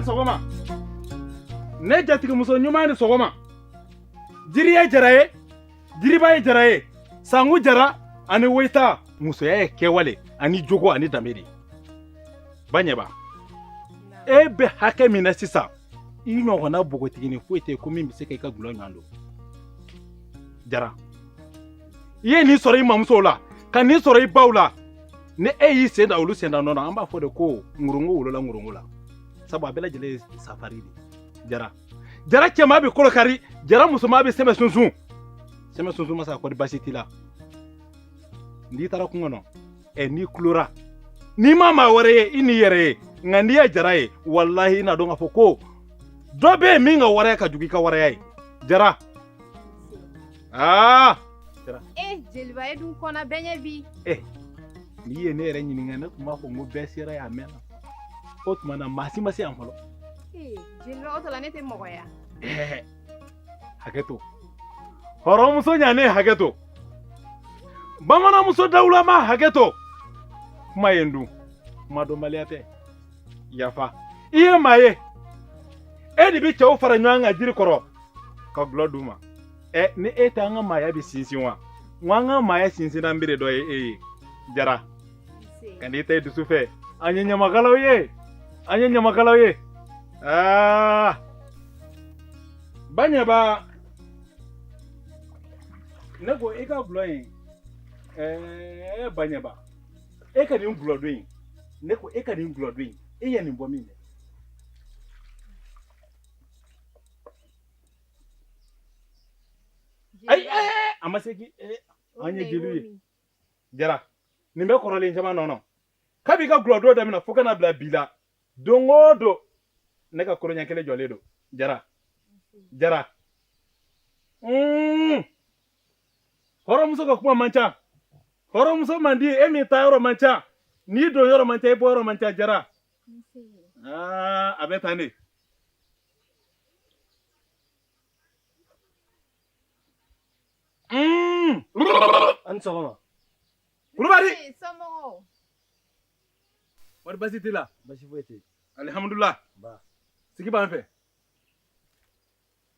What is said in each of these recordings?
ni sɔgɔma. Ne jatigimuso ɲuman ni sɔgɔma. Jiri ye jara ye, jiriba ye jara ye, sangu jara ani woyita. Musoya ye kɛwale ani jogo ani danbe de ye. Baɲɛba, e bɛ hakɛ min na sisan, i ɲɔgɔnna npogotiginin foyi tɛ ko min bɛ se ka i ka gulɔ ɲɔgɔn don. Jara, i ye nin sɔrɔ i mamusow la, ka nin sɔrɔ i baw la. Ni e y'i sen da olu sen da nɔ na, an b'a fɔ de ko ŋorongo wolola ŋorongo la, sabu a bɛɛ lajɛlen ye safari de ye. Jara, jara cɛman bɛ kolo kari, jara musoman bɛ sɛmɛ sunsun. Sɛmɛ sunsun masa, kɔri baasi t'i la? N'i taara kungo kɔnɔ, ɛ, n'i kulora, n'i ma maa wɛrɛ ye, i n'i yɛrɛ ye. Nka n'i ye jara ye, walahi, i n'a dɔn k'a fɔ ko dɔ bɛ yen min ka waraya ka jugu i ka waraya ye. Jara, aa jara. Eh, jeliba, e dun kɔnna bɛɛ ɲɛ bi. Eh, n'i ye ne yɛrɛ ɲininka, ne tun b'a fɔ n ko bɛɛ sera yan a mɛnna. O tuma na, maa si ma se yan fɔlɔ. Eh, jeliba, o tɔ la ne tɛ mɔgɔ ya. Ɛɛ, hakɛ to, hɔrɔnmuso ɲanen, hakɛ to, bamananmuso dawulama, hakɛ to. Kuma ye n dun, kuma dɔnbaliya tɛ, yafa. I ye maa ye, e de bɛ cɛw fara ɲɔgɔn kan jiri kɔrɔ ka gulɔ d'u ma. Ɛ, ni e tɛ, an ka maaya bɛ sinsin wa? N ko an ka maaya sinsinna bere dɔ ye e ye. Jara, kan'i ta i dusu fɛ. An ye ɲamakalaw ye, an ye ɲamakalaw ye. Aa, Baɲɛba, ne ko i ka gulɔ in, ɛɛ, Baɲɛba, e ka nin gulɔ don in, ne ko e ka nin gulɔ don in, e ye nin bɔ min dɛ? Ayi, a ma se k'i an ye jeliw ye. Jara, nin bɛ kɔrɔlen caman nɔ nɔ. Kabi i ka gulɔ don daminɛ fo ka na bila bi la, don o don ne ka koroɲɛ kelen jɔlen don. Jara, jara, hɔrɔnmuso ka kuma man ca, hɔrɔnmuso man di. E min taa yɔrɔ man ca, n'i don yɔrɔ man ca, i bɔ yɔrɔ man ca. Jara, aa, a bɛ tan de. An ni sɔgɔma. Kulubali. Somɔgɔw? Wari basi t'i la? Basi foyi tɛ. Alihamudulila. Ba. Sigi b'an fɛ.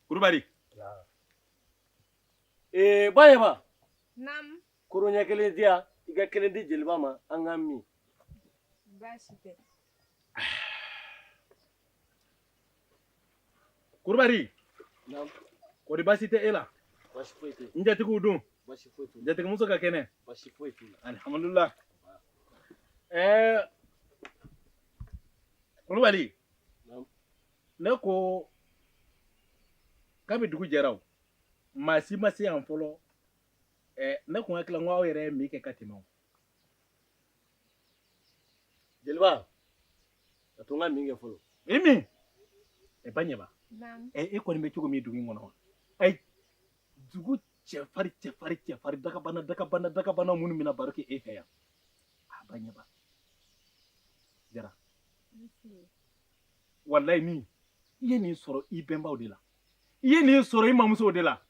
Kulubali. Ee, Baɲɛba. Naam. Koroɲɛ kelen di yan, i ka kelen di jeliba ma, an ka min. Baasi tɛ. Kulubali. Naam. Kɔri baasi tɛ e la? Basi foyi tɛ. N jatigiw dun? Basi foyi t'u la. Jatigimuso ka kɛnɛ? Basi foyi t'u la. Alihamudulila. Ɛɛ, Kulubali. Naam. Ne ko kabi dugu jɛra, o maa si ma se yan fɔlɔ. Ɛ, ne kun hakili la n ko aw yɛrɛ ye min kɛ ka tɛmɛ o. Jeliba, a to n ka min kɛ fɔlɔ. I min? Ɛ, Baɲɛba. Naam. Ɛ, e kɔni bɛ cogo min dugu in kɔnɔ wa? Ayi, dugu cɛfarin cɛfarin cɛfarin, dagabana dagabana dagabana minnu bɛna baro kɛ e fɛ yan. A, Baɲɛba, Jara. Nse. Walayi, min i ye nin sɔrɔ i bɛnbaw de la, i ye nin sɔrɔ i mamusow de la.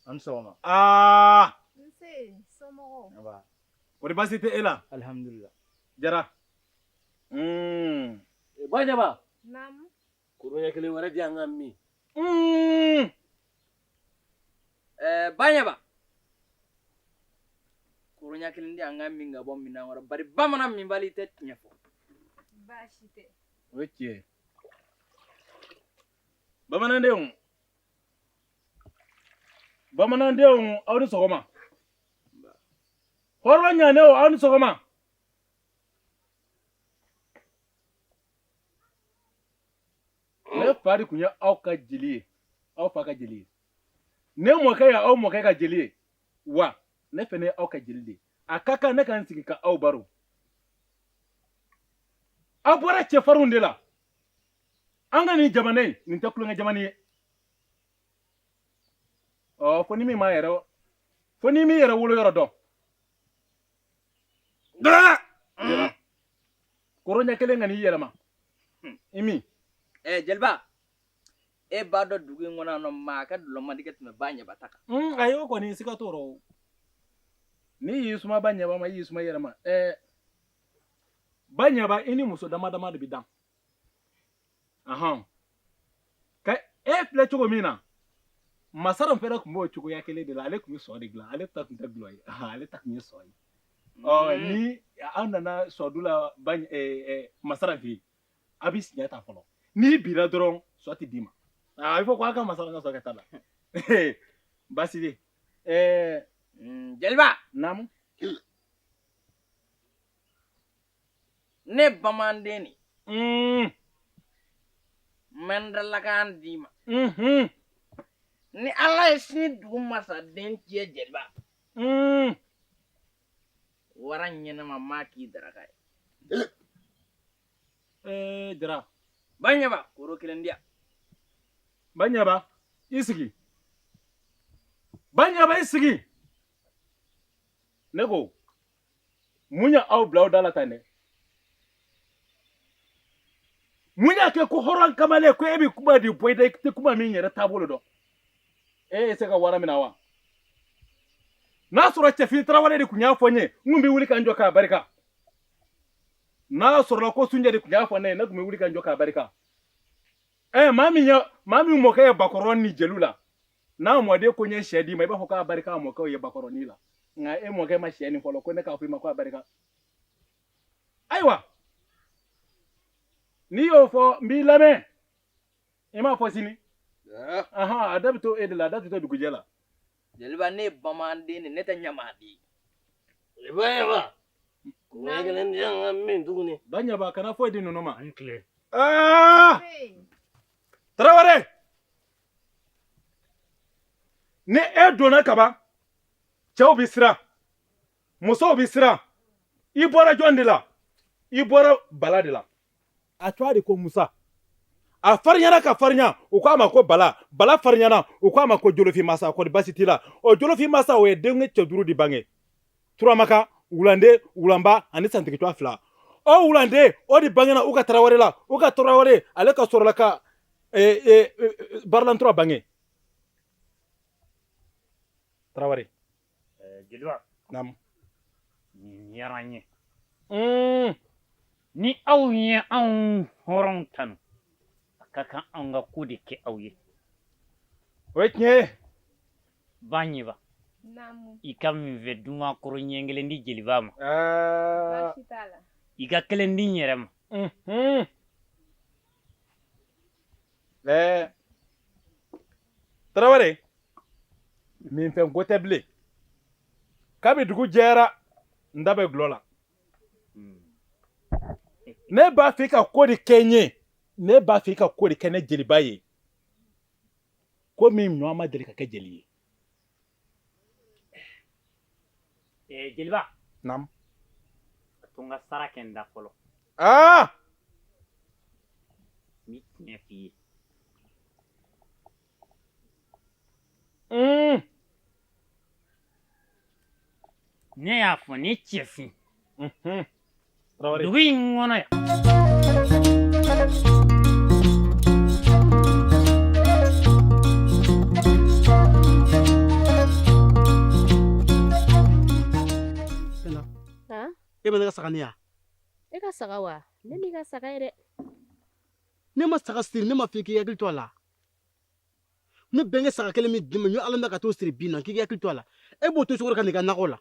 An ni sɔgɔma. Aa. Nse, somɔgɔw? Nba. Kɔri baasi tɛ e la? Alihamudulila. Jara. Baɲɛba. Naam. Koroɲɛ kelen wɛrɛ di an ka min. Ɛɛ, Baɲɛba, koroɲɛ kelen di an ka min ka bɔ minɛn kɔrɔ, bari bamanan minbali tɛ tiɲɛ fɔ. Baasi tɛ. O ye tiɲɛ ye. Bamanandenw, bamanandenw, aw ni sɔgɔma. Hɔrɔn ɲanenw, aw ni sɔgɔma. Ne fa de tun ye aw ka jeli ye, aw fa ka jeli ye. Ne mɔkɛ ye aw mɔkɛ ka jeli ye wa ne fɛnɛ ye aw ka jeli de ye. A ka kan ne ka n sigi ka aw baro. Aw bɔra cɛfarinw de la. An ka nin jamana in, nin tɛ tulonkɛ jamana ye. Ɔ, fo ni min m'a yɛrɛ, fo ni min yɛrɛ wolo yɔrɔ dɔn. Koro ɲɛ kelen ka n'i yɛlɛma i min. Ɛ, jeliba, e b'a dɔn dugu in kɔnɔ yan nɔ, maa ka dɔlɔ man di ka tɛmɛ Baɲɛba ta kan. Ayi, o kɔni siga t'o rɔ o. N'i y'i suma Baɲɛba ma, i y'i suma i yɛrɛ ma. Ɛɛ, Baɲɛba, i ni muso dama dama de bɛ dan. Ahan ka e filɛ cogo min na, Masaran fɛnɛ tun b'o cogoya kelen de la. Ale tun bɛ sɔ de dilan, ale ta tun tɛ gulɔ ye, ale ta tun ye sɔ ye. Ɔ ni aw nana sɔdu la ba Masaran fɛ yen, a bɛ siɲɛ ta fɔlɔ. N'i binna dɔrɔn, sɔ tɛ d'i ma. A bɛ fɔ ko a ka Masaran ka sɔ kɛ ta la. Baasi tɛ. Jeliba. Naamu. Ne bamanden de. N bɛ n dalakan d'i ma. Ni Ala ye sini dugu masaden tiɲɛ, jeliba, wara ɲɛnama maa k'i daraka ye. Jara. Baɲɛba, koro kelen di yan. Baɲɛba, i sigi. Baɲɛba, i sigi. Ne ko mun ye aw bila aw da la tan dɛ? Mun y'a kɛ ko hɔrɔn kamalen ko e bɛ kuma di bɔ i da, i tɛ kuma min yɛrɛ taabolo dɔn? E ye se ka wara minɛ wa? N'a sɔrɔ Cɛfini Tarawele de tun y'a fɔ n ye, n tun bɛ wuli ka n jɔ k'a barika. N'a sɔrɔla ko Sunjɛ de tun y'a fɔ ne ye, ne tun bɛ wuli ka n jɔ k'a barika. Maa min ye maa min mɔkɛ ye bakɔrɔn ni jeliw la, n'a mɔden ko n ye sɛ d'i ma, i b'a fɔ k'a barika a mɔkɛw ye bakɔrɔnin la. Nka e mɔkɛ ma sɛ nin fɔlɔ, ko ne k'a fɔ i ma ko a barika. Ayiwa, n'i y'o fɔ, n b'i lamɛn. I m'a fɔ sini. Ahan, a da bɛ to e de la, a da tɛ to dugujɛ la. Jeliba, ne ye bamanden de, ne tɛ ɲamaden. Baɲɛba, koro kelen di yan ka min tuguni. Baɲɛba, kana foyi di ninnu ma. An tile. Aa! Tarawele, ni e donna kaban, cɛw bɛ siran, musow bɛ siran. I bɔra jɔn de la? I bɔra Bala de la. A tɔgɔ de ko Musa. A farinyana ka farinya, u k'a ma ko Bala. Bala farinyana, u k'a ma ko Jolofin Masa. Kɔni basi t'i la. O Jolofin Masa, o ye denkɛ cɛ 5 de bange: Turamaka, Wulande, Wulanba ani Santigitɔ 2. O Wulande o de bangena u ka Tarawele la. U ka Tarawele, ale ka sɔrɔla ka Baralantura bange. Tarawele. Jeliba. Naamu. Nin diyara n ye. Ni aw ye anw hɔrɔnw tanu, a ka kan anw ka ko de kɛ aw ye. O ye tiɲɛ ye. Baɲɛba, Naamu. i ka minfɛ duman kɔrɔ ɲɛ kelen di jeliba ma. Baasi t'a la. I ka kelen di n yɛrɛ ma. Tarawele, minfɛn ko tɛ bilen. Kabi dugu jɛra, n da bɛ gulɔ la. Ne b'a fɛ i ka ko de kɛ n ye. Ne b'a fɛ i ka ko de kɛ ne jeliba ye. Ko min ɲɔgɔn ma deli ka kɛ jeli ye. Jeliba. Naamu. A to n ka sara kɛ n da fɔlɔ. N bɛ tiɲɛ f'i ye. Ne y'a fɔ ne Cɛfin. Tarawele. Dugu in kɔnɔ yan. E bɛ ne ka saga ni ya? E ka saga wa? Ne m'i ka saga ye dɛ. Ne ma saga siri, ne ma f'i k'i hakili to a la. Ne bɛnkɛ saga kelen min d'i ma, n ye Ala minɛ ka t'o siri bin na, k'i k'i hakili to a la. E b'o to cogo di ka n'i ka nakɔ la?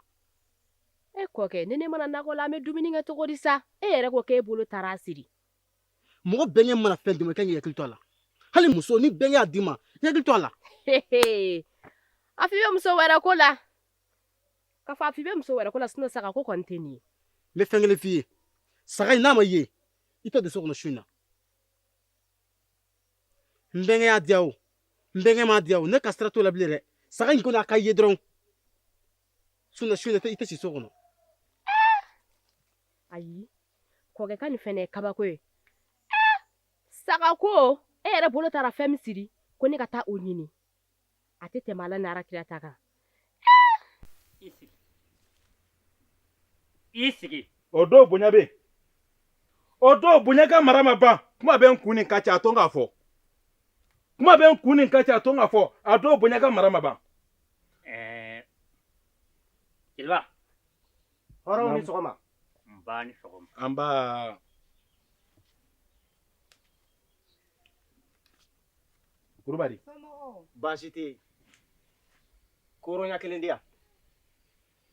E kɔkɛ, ni ne mana nakɔ la, an bɛ dumuni kɛ cogo di sa? E yɛrɛ ko k'e bolo taara a siri. Mɔgɔ bɛnkɛ mana fɛn d'i ma, i kan k'i hakili to a la. Hali muso, ni bɛnkɛ y'a d'i ma, i hakili to a la. A f'i bɛ muso wɛrɛ ko la. K'a fɔ a f'i bɛ muso wɛrɛ ko la, sinon saga ko kɔni tɛ nin ye. N bɛ fɛn kelen f'i ye. Saga in n'a ma ye, i tɛ don so kɔnɔ su in na. N bɛnkɛ y'a diya o, n bɛnkɛ m'a diya o, ne ka sira t'o la bilen dɛ. Saga in kɔni a ka ye dɔrɔn. Su in na i tɛ si so kɔnɔ. Ayi, kɔkɛ ka nin fɛnɛ ye kabako ye. Saga ko, e yɛrɛ bolo taara fɛn min siri, ko ne ka taa o ɲini. A tɛ tɛmɛ Ala ni Ala kira ta kan. I sigi. I sigi. O dɔw bonya bɛ yen. O dɔw bonya ka mara ma ban. Kuma bɛ n kun ni ka ca, a to n k'a fɔ. Kuma bɛ n kun ni ka ca, a to n k'a fɔ. A dɔw bonya ka mara ma ban. Jeliba. Hɔrɔnw ni sɔgɔma. Nba ni sɔgɔma. An ba. Kulubali. Baasi tɛ yen. Koronya kelen di yan.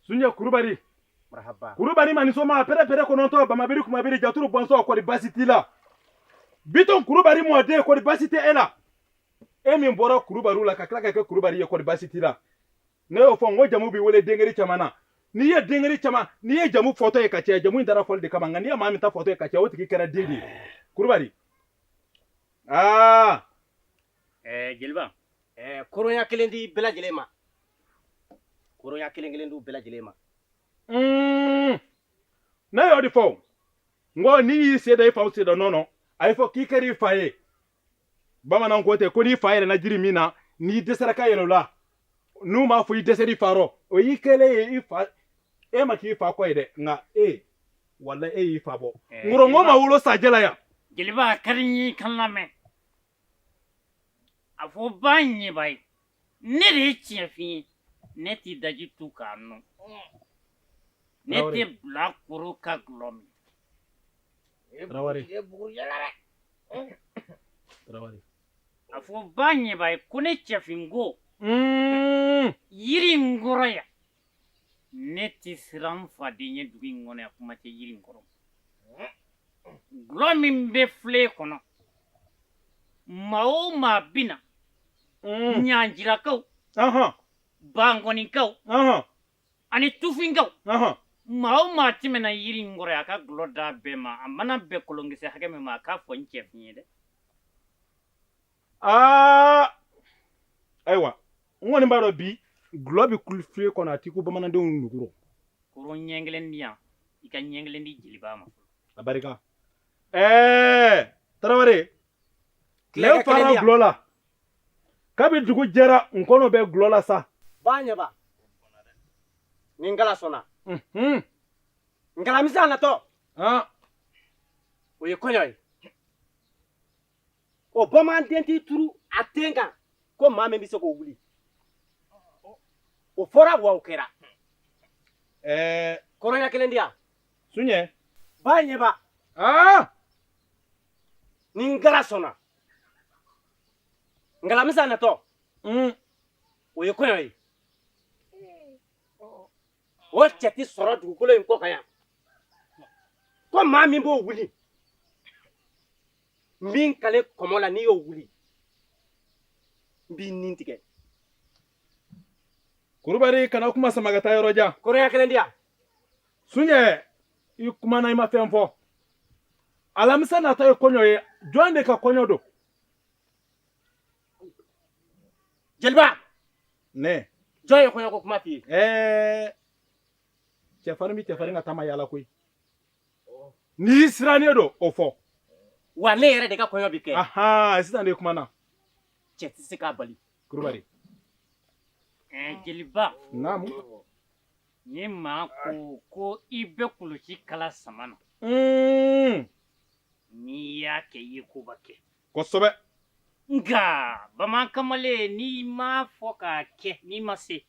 Sunjɛ Kulubali. Marahaba. Kulubali ma ni soma pɛrɛ pɛrɛ kɔnɔntɔn bamabiri kumabiri jaturu bɔnsɔn kɔri baasi t'i la. Bitɔn Kulubali mɔden kɔri baasi tɛ e la. E min bɔra Kulubaliw la ka tila ka kɛ Kulubali ye kɔri baasi t'i la. Ne y'o fɔ n ko jamu b'i wele denkɛri caman na. N'i ye denkɛri caman n'i ye jamu fɔtɔ ye ka caya jamu in taara fɔli de kama nka n'i ye maa min ta fɔtɔ ye ka caya o tigi kɛra den de ye. Kulubali. Aa. Jeliba. Koronya kelen di bɛɛ lajɛlen ma. Koronya kelen kelen di bɛɛ lajɛlen ma. Ne y'o de fɔ n ko n'i y'i sen da i faw sen da nɔ a ye fɔ k'i kɛra i fa ye. Bamananw ko ten ko n'i fa yɛlɛnna jiri min na n'i dɛsɛra ka yɛlɛ o la n'u m'a fɔ i dɛsɛr'i fa rɔ o y'i kɛlen ye i fa e ma k'i fa kɔ ye dɛ nka e walayi e y'i fa bɔ. Ŋɔrɔŋɔ ma wolo sajɛ la yan. Jeliba a ka di n ye i ka n lamɛn. A fɔ ba ɲɛba ye ne de ye tiɲɛfin ye ne t'i daji tu k'a nɔ ne tɛ bila koro ka gulɔ min. Tarawele. Tarawele. A fɔ ba ɲɛba ye ko ne cɛfin ko yiri in kɔrɔ yan ne tɛ siran n faden ɲɛ dugu in kɔnɔ yan kuma tɛ yiri in kɔrɔ. Gulɔ min bɛ filen kɔnɔ maa o maa bɛ na ɲanjirakaw bankɔnikaw ani tufinkaw maa o maa tɛmɛna yiri in kɔrɔ yan a ka gulɔ d'a bɛɛ ma a mana bɛn kolonkisɛ hakɛ min ma a k'a fɔ n cɛfin ye dɛ. Aa ayiwa n kɔni b'a dɔn bi gulɔ bɛ kulu filen kɔnɔ a t'i ko bamanandenw nuguro. Koro ɲɛ kelen di yan i ka ɲɛ kelen di jeliba ma. A barika. Tarawele. Ne fara gulɔ la kabi dugu jɛra n kɔnɔ bɛ gulɔ la sa. Ba ɲɛba. Ni n kala sɔnna. Nkalamisa natɔ. O ye kɔɲɔ ye. O bamanan t'i turu a ten kan ko maa min bɛ se k'o wuli. O fɔra wa o kɛra. Kɔrɔnya kelen di yan. Sunjɛ. Ba ɲɛba. Ni n kala sɔnna. Nkalamisa natɔ. O ye kɔɲɔ ye. O cɛ ti sɔrɔ dugukolo in kɔ kan yan. Ko maa min b'o wuli. Min kale kɔmɔ la n'i y'o wuli. N b'i nin tigɛ. Kulubali kana kuma sama ka taa yɔrɔ jan. Koronya kelen di yan. Sunjɛ i kumana i ma fɛn fɔ. Alamisa nata ye kɔɲɔ ye jɔn de ka kɔɲɔ don? Jeliba. Ne. Jɔn ye kɔɲɔko kuma f'i ye? Cɛfarin bɛ cɛfarin ka taama yaala koyi. N'i sirannen don o fɔ. Wa ne yɛrɛ de ka kɔɲɔ bɛ kɛ. Sisan de kumana. Cɛ tɛ se k'a bali. Kulubali. Jeliba. Naamu. Ni maa ko ko i bɛ kulusi kala sama na. N'i y'a kɛ i ye koba kɛ. Kosɛbɛ. Nka bamanan kamalen n'i m'a fɔ k'a kɛ n'i ma se i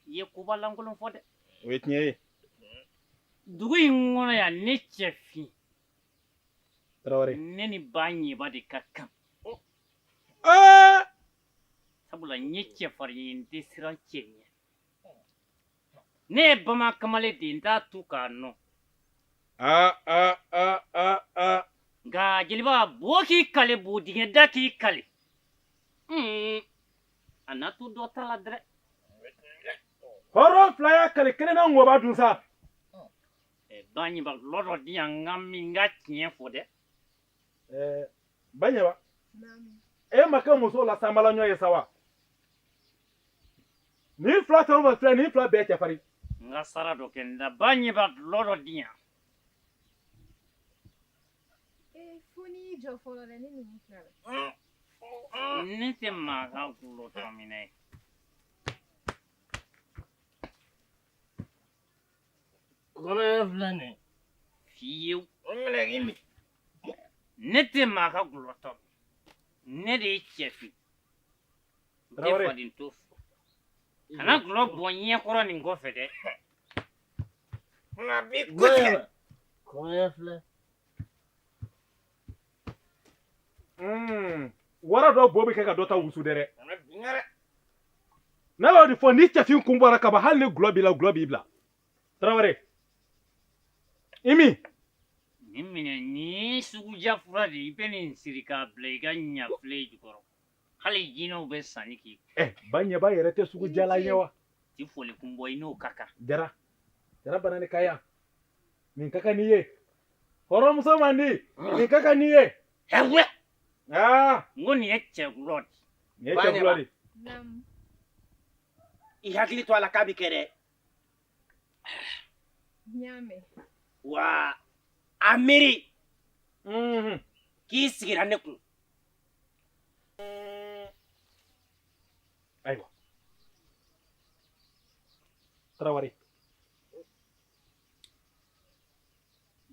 ye koba lankolon fɔ dɛ. O ye tiɲɛ ye. Dugu in kɔnɔ yan ne cɛfin. Tarawele. Ne ni ba ɲɛba de ka kan. Sabula n ye cɛfarin ye n tɛ siran cɛ ɲɛ. Ne ye bamanan kamalen de ye n t'a tu k'a nɔ. Nka jeliba bo k'i kale bo dingɛ da k'i kale. A n'a to dɔ ta la dɛ. Hɔrɔn fila y'a kale kelen na ŋɔba dun sa. Ba ɲɛba gulɔ dɔ di yan n ka min n ka tiɲɛ fɔ dɛ. Ba ɲɛba. E ma kɛ muso la sanbala ɲɔ ye sa wa? Nin fila fɛn o fɛn filɛ nin fila bɛɛ cɛfarin. N ka sara dɔ kɛ n da ba ɲɛba gulɔ dɔ di yan. Fo n'i y'i jɔ fɔlɔ dɛ ni ninnu tilala. Ne tɛ maa ka gulɔ tɔ minɛ ye. Kɔnɔya filɛ nin ye. Fiyewu. O minɛ k'i min. Ne tɛ maa ka gulɔ tɔ minɛ. Ne de ye cɛfin. N tɛ faden to fɔ. Kana gulɔ bɔn ɲɛkɔrɔ nin kɔfɛ dɛ. Nka bi ko tigɛ. Kɔnɔya filɛ. Wara dɔ bo bɛ kɛ ka dɔ ta wusu dɛ. Ne b'o de fɔ ni cɛfin kun bɔra kaban hali ni gulɔ b'i la gulɔ b'i bila. Tarawele. Imi. Nin minɛ nin ye suguja fura de ye i bɛ nin siri k'a bila i ka ɲafilen jukɔrɔ. Hali jinɛw bɛ sanni k'i kun. Ba ɲɛba yɛrɛ tɛ sugu jala ye wa? Ti foli kun bɔ i n'o ka kan. Jara. Jara bana ni kaya. Nin ka kan n'i ye. Hɔrɔnmuso man di. Nin ka kan n'i ye. Ɛwɛ. Aa. N ko nin ye cɛgulɔ de. Nin ye cɛgulɔ de. I hakili to a la k'a bɛ kɛ dɛ. N y'a mɛn. Wa a miiri. K'i sigira ne kun. Ayiwa. Tarawele.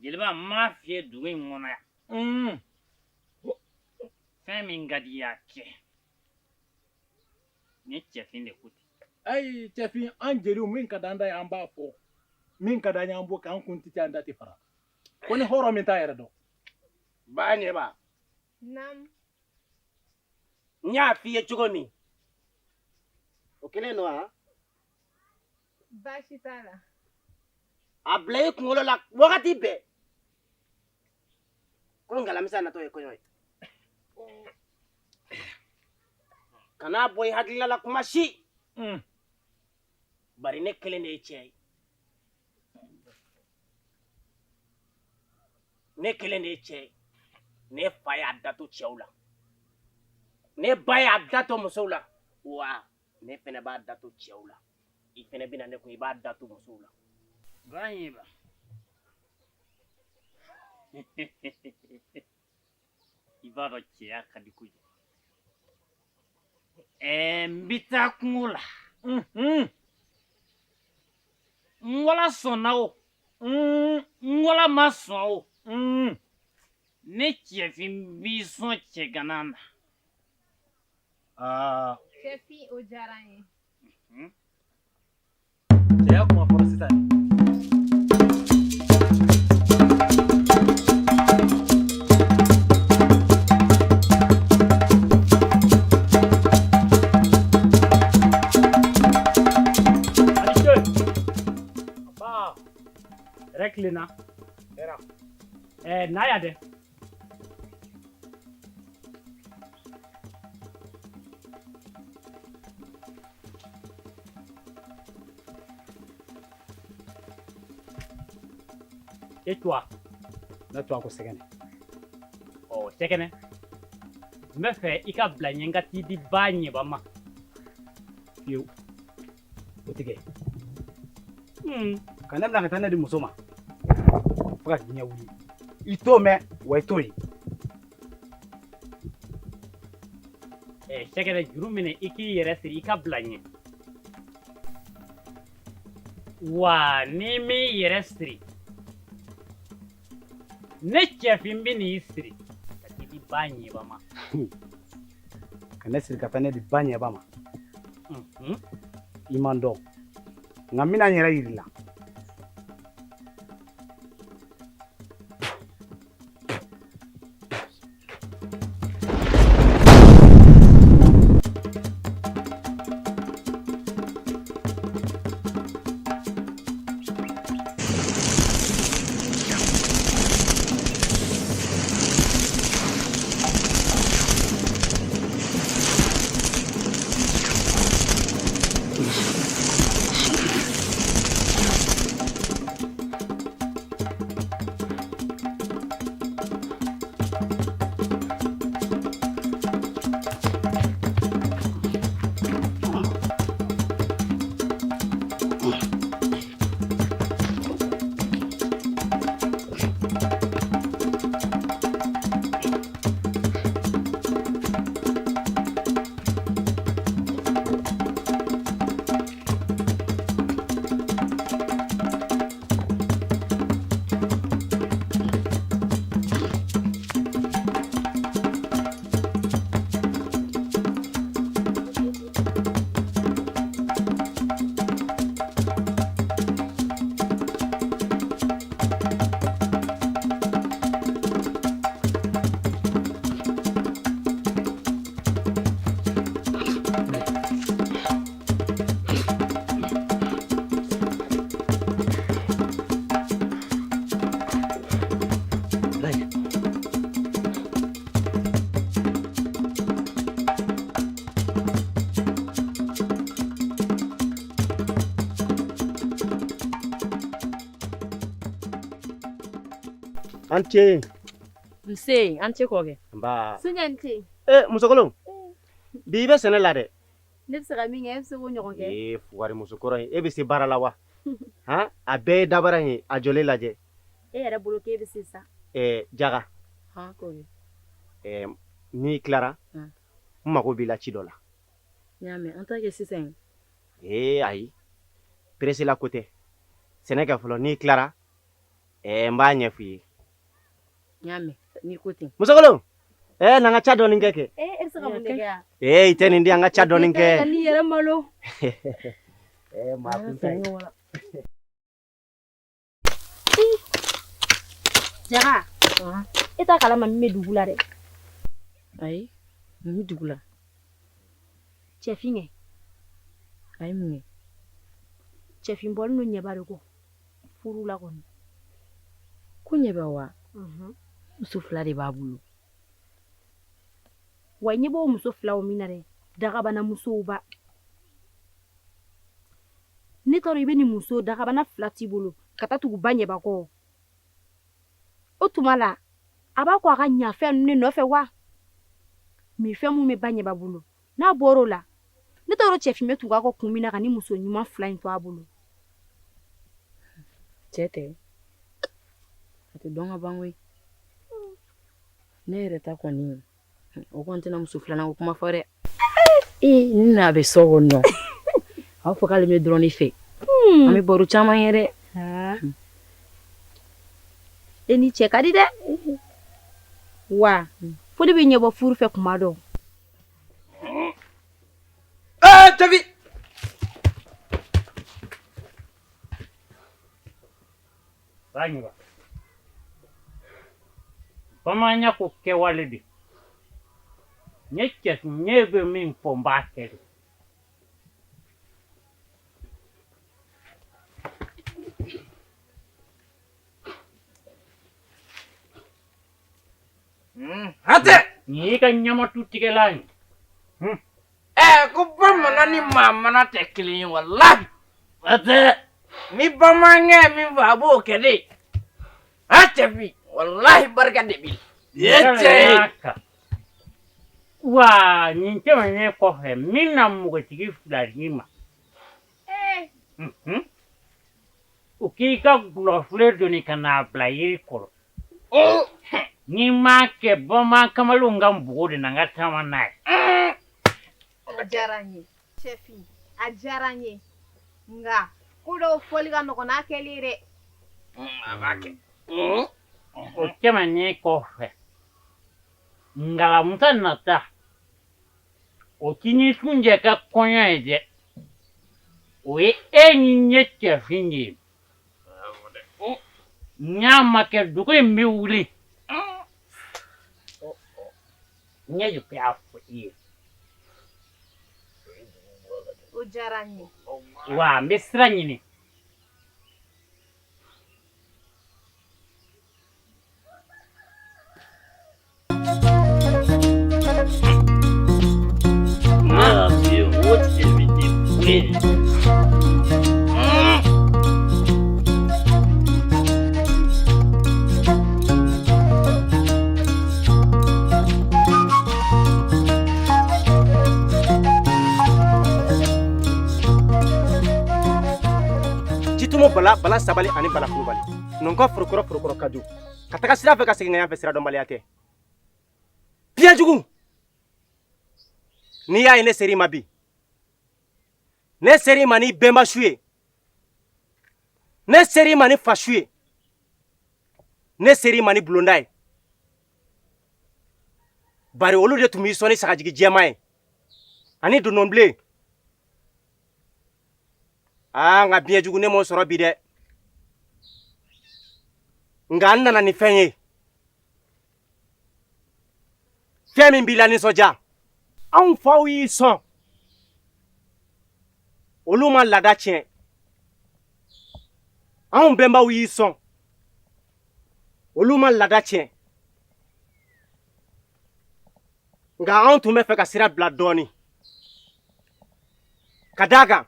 Jeliba n m'a f'i ye dugu in kɔnɔ yan. Fɛn min ka di i ye a kɛ. Ni cɛfin de ko ten. Ayi cɛfin an jeliw min ka d'an da ye an b'a fɔ. Min ka d'an ye an b'o kɛ an kun tɛ an da tɛ fara. Ko ni hɔrɔn min t'a yɛrɛ dɔn. Ba ɲɛba. Naamu. N y'a f'i ye cogo min. O kelen don wa? Baasi t'a la. A bila i kunkolo la wagati bɛɛ. Ko ngalamisa natɔ ye kɔɲɔ ye. Kana bɔ i hakilila la kuma si. Bari ne kelen de ye cɛ ye. Ne kelen de ye cɛ ye. Ne fa y'a da to cɛw la. Ne ba y'a da to musow la. Wa ne fɛnɛ b'a da to cɛw la. I fɛnɛ bɛna ne kun i b'a da to musow la. Ba ɲɛba. I b'a dɔn cɛya ka di kojugu. N bɛ taa kungo la. N wala sɔnna o. N wala ma sɔn o. Ne cɛfin b'i sɔn cɛgana na. Cɛfin o diyara n ye. Cɛya kuma fɔra sisan. Hɛrɛ tilenna. Hɛrɛ. Na yan dɛ. E tuwa. Ne tuwa ko sɛgɛnɛ. Ɔ sɛgɛnɛ. N bɛ fɛ i ka bila n ɲɛ n ka t'i di ba ɲɛba ma. Fiyewu. O tɛ kɛ. Ka ne bila ka taa ne di muso ma. Fo ka diɲɛ wuli. I t'o mɛn wa i t'o ye. Sɛgɛnɛ juru minɛ i k'i yɛrɛ siri i ka bila n ɲɛ. Wa n'i m'i yɛrɛ siri. Ne cɛfin bɛ n'i siri ka t'i di ba ɲɛba ma. Ka ne siri ka taa ne di ba ɲɛba ma. I man dɔn. Nka n bɛna n yɛrɛ yir'i la. An ce. Nse, an ce kɔkɛ. Nba. Sunjɛ ni ce. Ee musokolon. Bi i bɛ sɛnɛ la dɛ. Ne bɛ se ka min kɛ, e bɛ se k'o ɲɔgɔn kɛ. Ee fugari musokɔrɔ in, e bɛ se baara la wa? Han, a bɛɛ ye dabara in ye, a jɔlen lajɛ. E yɛrɛ bolo k'e bɛ se sa. Ɛɛ Jaga. Han kɔkɛ. Ɛɛ n'i tilara, n mago b'i la ci dɔ la. N y'a mɛn, an t'a kɛ sisan. Ee ayi, pressé la ko tɛ. Sɛnɛ kɛ fɔlɔ, n'i tilara, ɛɛ n b'a ɲɛf'i ye. N y'a mɛn, n'i ko ten. Musokolon, ɛɛ na n ka ca dɔɔni kɛ kɛ. Ee e bɛ se ka mun de kɛ yan? Ee i tɛ nin di an ka ca dɔɔni kɛ. N'i yɛrɛ malo. Ɛɛ maa kun tɛ. Jaga, e t'a kalama min bɛ dugu la dɛ. Ayi, mun bɛ dugu la? Cɛfin kɛ. A ye mun kɛ? Cɛfin bɔlen don ɲɛba de kɔ furu la kɔni. Ko ɲɛba wa? Muso fila de b'a bolo. Wa ɲɛ b'o muso filaw min na dɛ, dagabana musow ba. Ne t'a dɔn i bɛ nin muso dagabana fila t'i bolo ka taa tugu ba ɲɛba kɔ. O tuma la a b'a kɔ a ka ɲafɛn ninnu de nɔfɛ wa? Minfɛn minnu bɛ ba ɲɛba bolo n'a bɔr'o la, ne t'a dɔn cɛfin bɛ tugu a kɔ kun min na ka ni muso ɲuman fila in to a bolo. Cɛ tɛ, a tɛ dɔn ka ban koyi. Ne yɛrɛ ta kɔni, o kɔni tɛna muso filanan ko kuma fɔ dɛ. Ee ni n'a bɛ so kɔnɔ, a b'a fɔ k'ale bɛ dɔrɔn ne fɛ. An bɛ baro caman ye dɛ. E ni cɛ ka di dɛ. Wa fo ne bɛ ɲɛbɔ furu fɛ kuma dɔ. Ee Cɛfin. Ba ɲɛba. Bamananya ko kɛwale de. N ye cɛ ne bɛ min fɔ n b'a kɛ de. Hatɛ. Nin y'i ka ɲamatu tigɛlan ye. Ɛɛ ko bamanan ni maamana tɛ kelen ye walahi. Hatɛ. Ni bamanankɛ ye min fɔ a b'o kɛ de. A cɛfin walahi barika de b'i la. Ye cɛ ye. Wa nin tɛmɛnen kɔfɛ n bɛna npogotigi fila d'i ma. O k'i ka gulɔfilen doni ka n'a bila yiri kɔrɔ. N'i m'a kɛ bamanan kamalenw ka npogo de na n ka taama n'a ye. A diyara n ye. Cɛfin, a diyara n ye. Nka ko dɔw fɔli ka nɔgɔn n'a kɛli ye dɛ. A b'a kɛ. O tɛmɛnen kɔfɛ, Ngalamusa nata, o ti ni Sunjɛ ka kɔɲɔ ye dɛ. O ye e ni ne cɛfin de ye. N'a ma kɛ dugu in bɛ wuli. Ne de y'a fɔ i ye. O diyara n ye. Wa n bɛ sira ɲini. Jitumu bala bala sabali ani bala kulubali nɔnkɔ forokɔrɔ forokɔrɔ ka jo ka taga sira fɛ ka segin ka yan fɛ sira dɔnbaliya tɛ. Biɲɛ jugu, n'i y'a ye ne ser'i ma bi, ne ser'i ma ni bɛnba su ye, ne ser'i ma ni fa su ye, ne ser'i ma ni bulonda ye, bari olu de tun b'i sɔn ni sagajigi jɛman ye ani dondonbilen. Aa nka biɲɛ jugu, ne m'o sɔrɔ bi dɛ, nka n nana ni fɛn ye, fɛn min b'i la nisɔndiya. Anw faw y'i sɔn, olu ma laada tiɲɛ. Anw bɛnbaw y'i sɔn, olu ma laada tiɲɛ. Nka anw tun bɛ fɛ ka sira bila dɔɔnin, ka d'a kan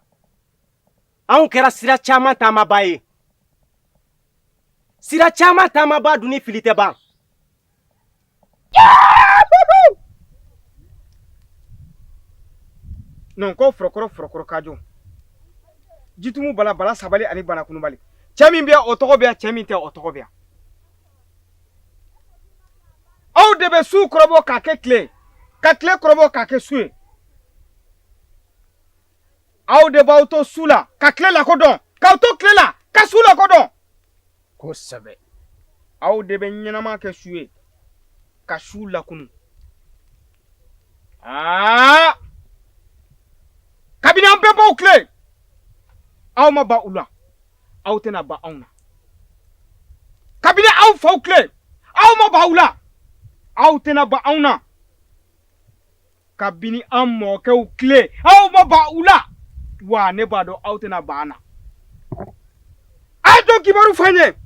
anw kɛra sira caman taamabaa ye. Sira caman taamabaa dun ni fili tɛ ban. Non ko fɔrɔkɔrɔ fɔrɔkɔrɔ kajɔ jitumu bala bala sabali ani bana kunubali cɛ min bɛ yan o tɔgɔ bɛ yan cɛ min tɛ o tɔgɔ bɛ yan aw de bɛ su kɔrɔbɔ k'a kɛ tile ka tile kɔrɔbɔ k'a kɛ su ye aw de b'aw to su la ka tile lakodɔn k'aw to tile la ka su lakodɔn kosɛbɛ aw de bɛ ɲɛnama kɛ su ye ka su lakunu aa kabini an bɛnbaw tile aw ma ban u la aw tɛna ban anw na kabini aw faw tile aw ma ban u la aw tɛna ban anw na kabini an mɔkɛw tile aw ma ban u la wa ne b'a dɔn aw tɛna ban an na a ye dɔ kibaru fɔ n ye.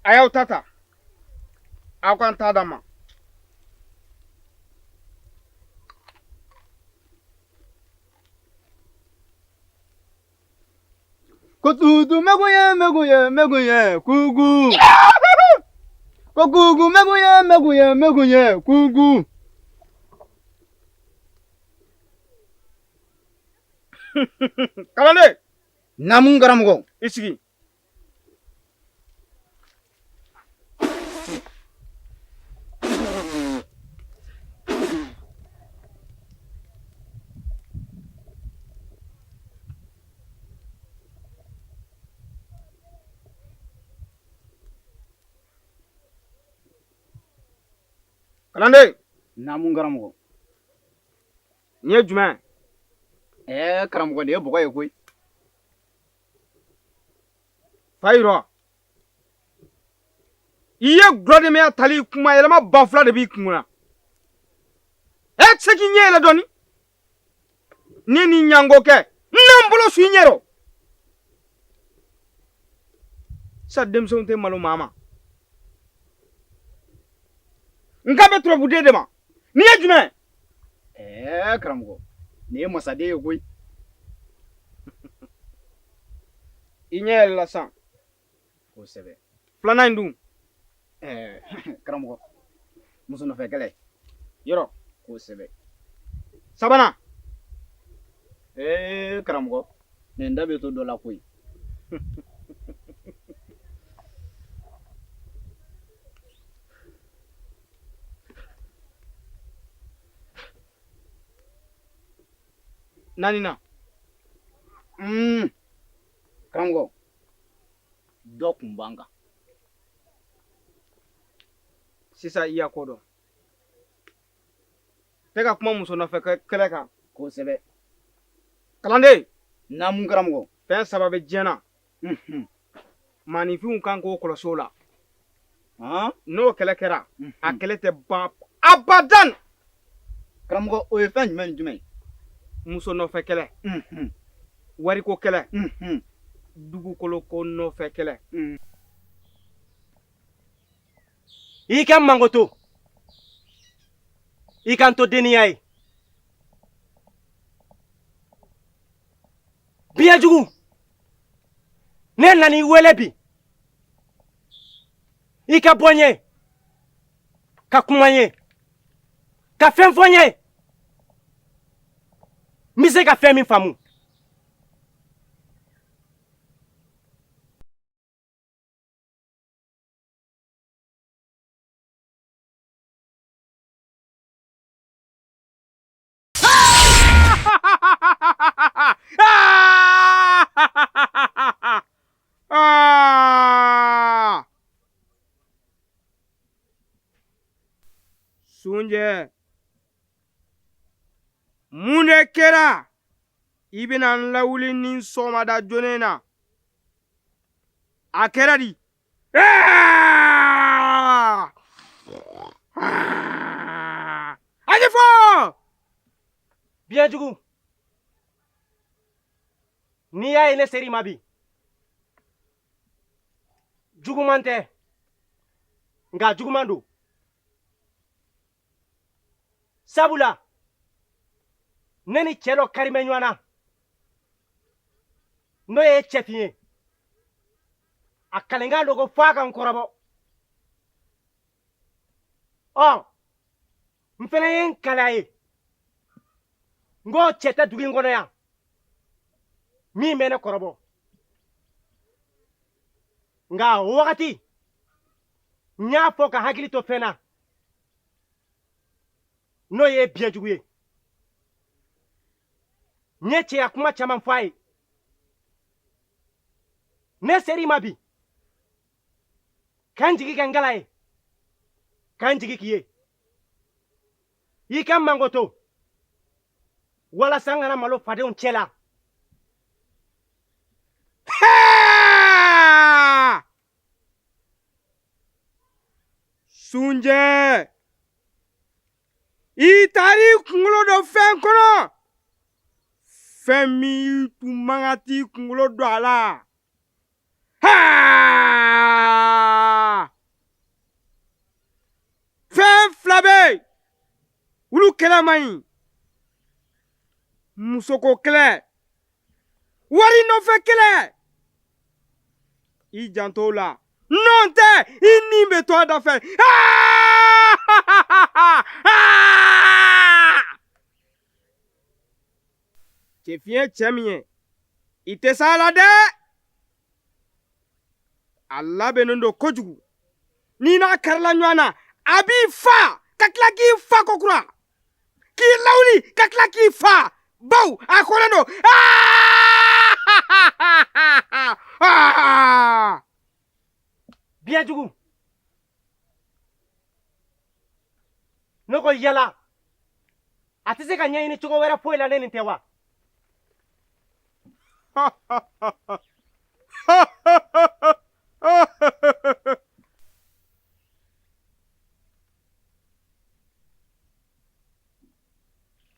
A y'aw ta ta aw ka n ta d'a ma. Ko tutu meguye meguye meguye kugu. Ko kugu meguye meguye meguye kugu. Kalanden. Naamu karamɔgɔ. I sigi. Kalanden. Naamu karamɔgɔ. Nin ye jumɛn ye? Ɛɛ karamɔgɔ nin ye bɔgɔ ye koyi. Fayirɔ i ye gulɔdemɛya tali kuma yɛlɛma ba fila de b'i kun na e tɛ se k'i ɲɛ yɛlɛ dɔɔni ne ni ɲango kɛ n na n bolo su i ɲɛ rɔ sa denmisɛnw tɛ malo maa ma n kan bɛ turabuden de ma nin ye jumɛn ɛɛ karamɔgɔ nin ye masaden ye koyi i ɲɛ yɛlɛla san kosɛbɛ filanan in dun ɛɛ karamɔgɔ muso nɔfɛ kɛlɛ yɔrɔ kosɛbɛ sabanan ee karamɔgɔ nin da bɛ to dɔ la koyi Naaninan karamɔgɔ dɔ kun b'an kan sisan i y'a ko dɔn tɛ ka kuma muso nɔfɛ kɛlɛ kan kosɛbɛ kalanden naamu karamɔgɔ fɛn saba bɛ diɲɛ na maaninfinw kan k'o kɔlɔsi o la n'o kɛlɛ kɛra a kɛlɛ tɛ ban abadan karamɔgɔ o ye fɛn jumɛn ni jumɛn ye muso nɔfɛ kɛlɛ wariko kɛlɛ dugukolo ko nɔfɛ kɛlɛ I ka n mankoto i ka n to denniya ye biɲɛjugu ne nana i wele bi i ka bɔ n ye ka kuma n ye ka fɛn fɔ n ye n bɛ se ka fɛn min faamu Sunjɛ mun de kɛra i bɛna n lawuli nin sɔgɔmada joona na a kɛra di a ɲɛfɔ biɲɛjugu n'i y'a ye ne ser'i ma bi Juguman tɛ, nka juguman don. Sabula ne ni cɛ dɔ kari bɛ ɲɔgɔn na, n'o ye cɛfin ye. A kalenkan don ko f'a ka n kɔrɔbɔ. Ɔ, n fana ye n kali a ye, n ko cɛ tɛ dugu in kɔnɔ yan min bɛ ne kɔrɔbɔ. Nka o wagati n y'a fɔ ka hakili to fɛn na, n'o ye biɲɛjugu ye. N ye cɛya kuma caman fɔ a ye. Ne ser'i ma bi ka n jigi kɛ n kala ye, ka n jigi k'i ye, i ka mankoto walasa n kana malo fadenw cɛ la. Sunjɛ, i taar'i kunkolo don fɛn kɔnɔ, fɛn min tun man kan t'i kunkolo don a la. Fɛn fila bɛ yen, olu kɛlɛ man ɲi. Musoko kɛlɛ, wari nɔfɛ kɛlɛ. I janto o la, n'o tɛ i ni bɛ to a da fɛ. Cɛfin ye cɛ min ye, i tɛ s'a la dɛ. A labɛnnen don kojugu. N'i n'a karila ɲɔgɔn na, a b'i fa ka tila k'i fa kokura, k'i lawuli ka tila k'i fa, baw a kɔnnen don. Biɲɛjugu, ne ko yala a tɛ se ka ɲɛɲini cogo wɛrɛ foyi la ne nin tɛ wa?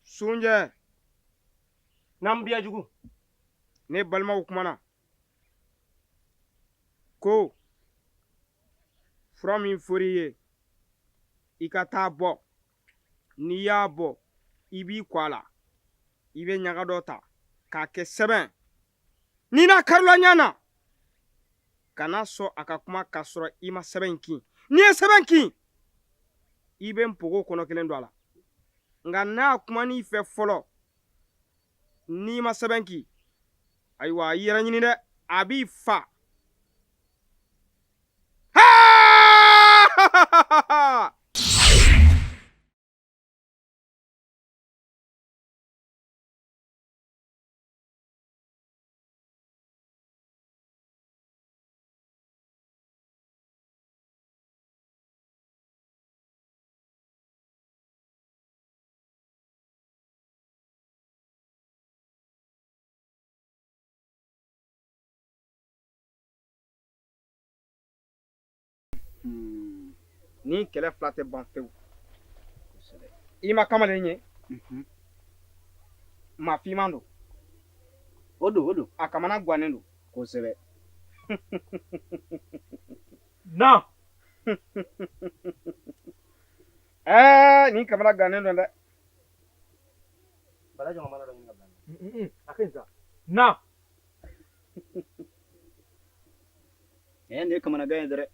Sunjɛ. Naamu biɲɛjugu. Ne balimaw kumana ko fura min fɔr'i ye, i ka taa bɔ. N'i y'a bɔ, i b'i kɔ a la, i bɛ ɲaga dɔ ta k'a kɛ sɛbɛn. N'i n'a karila ɲɛ na, kana sɔn a ka kuma k'a sɔrɔ i ma sɛbɛn in kin. N'i ye sɛbɛn kin, i bɛ npogo kɔnɔ kelen don a la. Nka n'a kuman'i fɛ fɔlɔ, n'i ma sɛbɛn kin, ayiwa, i yɛrɛ ɲini dɛ, a b'i fa. Ni kɛlɛ fila tɛ ban fewu. I ma kamalen ye, maa finman don. O don, o don. A kamana gannen don. Kosɛbɛ. Na. Ɛɛ, nin kamana gannen don dɛ. Bala jɔn mana dɔ ɲini ka bila. A ka ɲi sa. Na. Ɛɛ, nin ye kamanagan ye dɛ.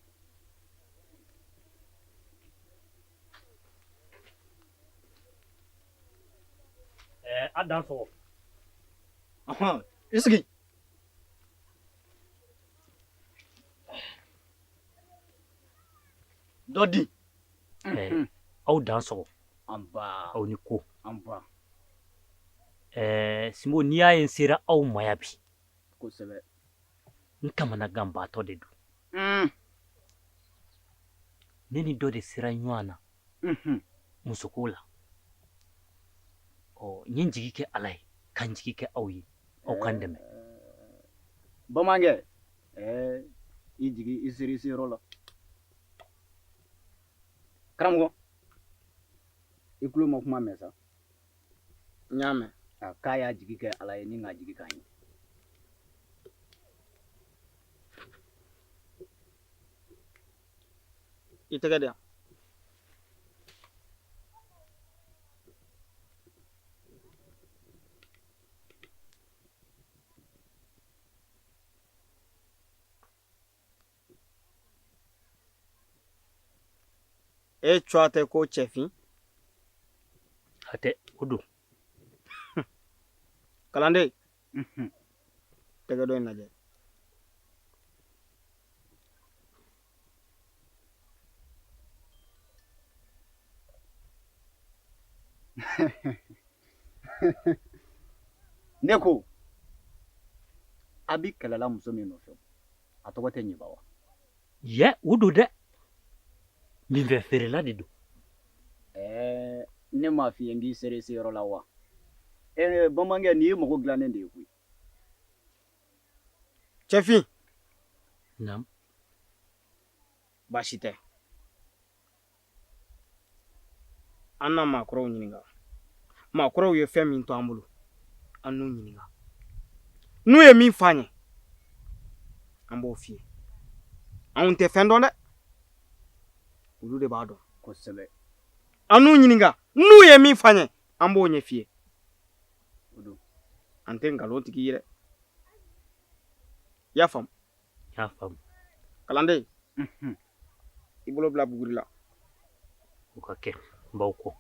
A dan sɔgɔ. Ɔhɔn, i sigi. Dɔ di. Aw dan sɔgɔ. Anba. Aw ni ko. Anba. Sinbo, n'i y'a ye n sera aw ma yan bi. Kosɛbɛ. N kamanaganbaatɔ de don. Ne ni dɔ de sera ɲɔgɔn na. Musoko la. Ɔ, n ye n jigi kɛ Ala ye, ka n jigi kɛ aw ye, aw ka n dɛmɛ. Bamankɛ, i jigi i sera i seyɔrɔ la. Karamɔgɔ, i tulo ma kuma mɛn sa. N y'a mɛn. A k'a y'a jigi kɛ Ala ye ni k'a jigi k'an ye. I tɛgɛ di yan. E tɔgɔ tɛ ko cɛfin? A tɛ, o don. Kalanden, tɛgɛ dɔ in lajɛ. Ne ko a bi kɛlɛla muso min nɔfɛ, a tɔgɔ tɛ ɲeba wa? Yɛ, o don dɛ, minfɛn feerela de don. Ɛɛ, ne m'a f'i ye n k'i sera i seyɔrɔ la wa? Ɛɛ bamanankɛ, nin ye mɔgɔ dilannen de ye koyi. Cɛfin. Naamu. Baasi tɛ, an na maakɔrɔw ɲininka. Maakɔrɔw ye fɛn min to an bolo, an n'u ɲininka. N'u ye min f'an ye, an b'o f'i ye. Anw tɛ fɛn dɔn dɛ, olu de b'a dɔn. Kosɛbɛ. An n'u ɲininka, n'u ye min f'an ye, an b'o ɲɛf'i ye. An tɛ nkalon tig'i ye dɛ. I y'a faamu? N y'a faamu. Kalanden, i bolo bila buguri la. O ka kɛ, n b'aw kɔ.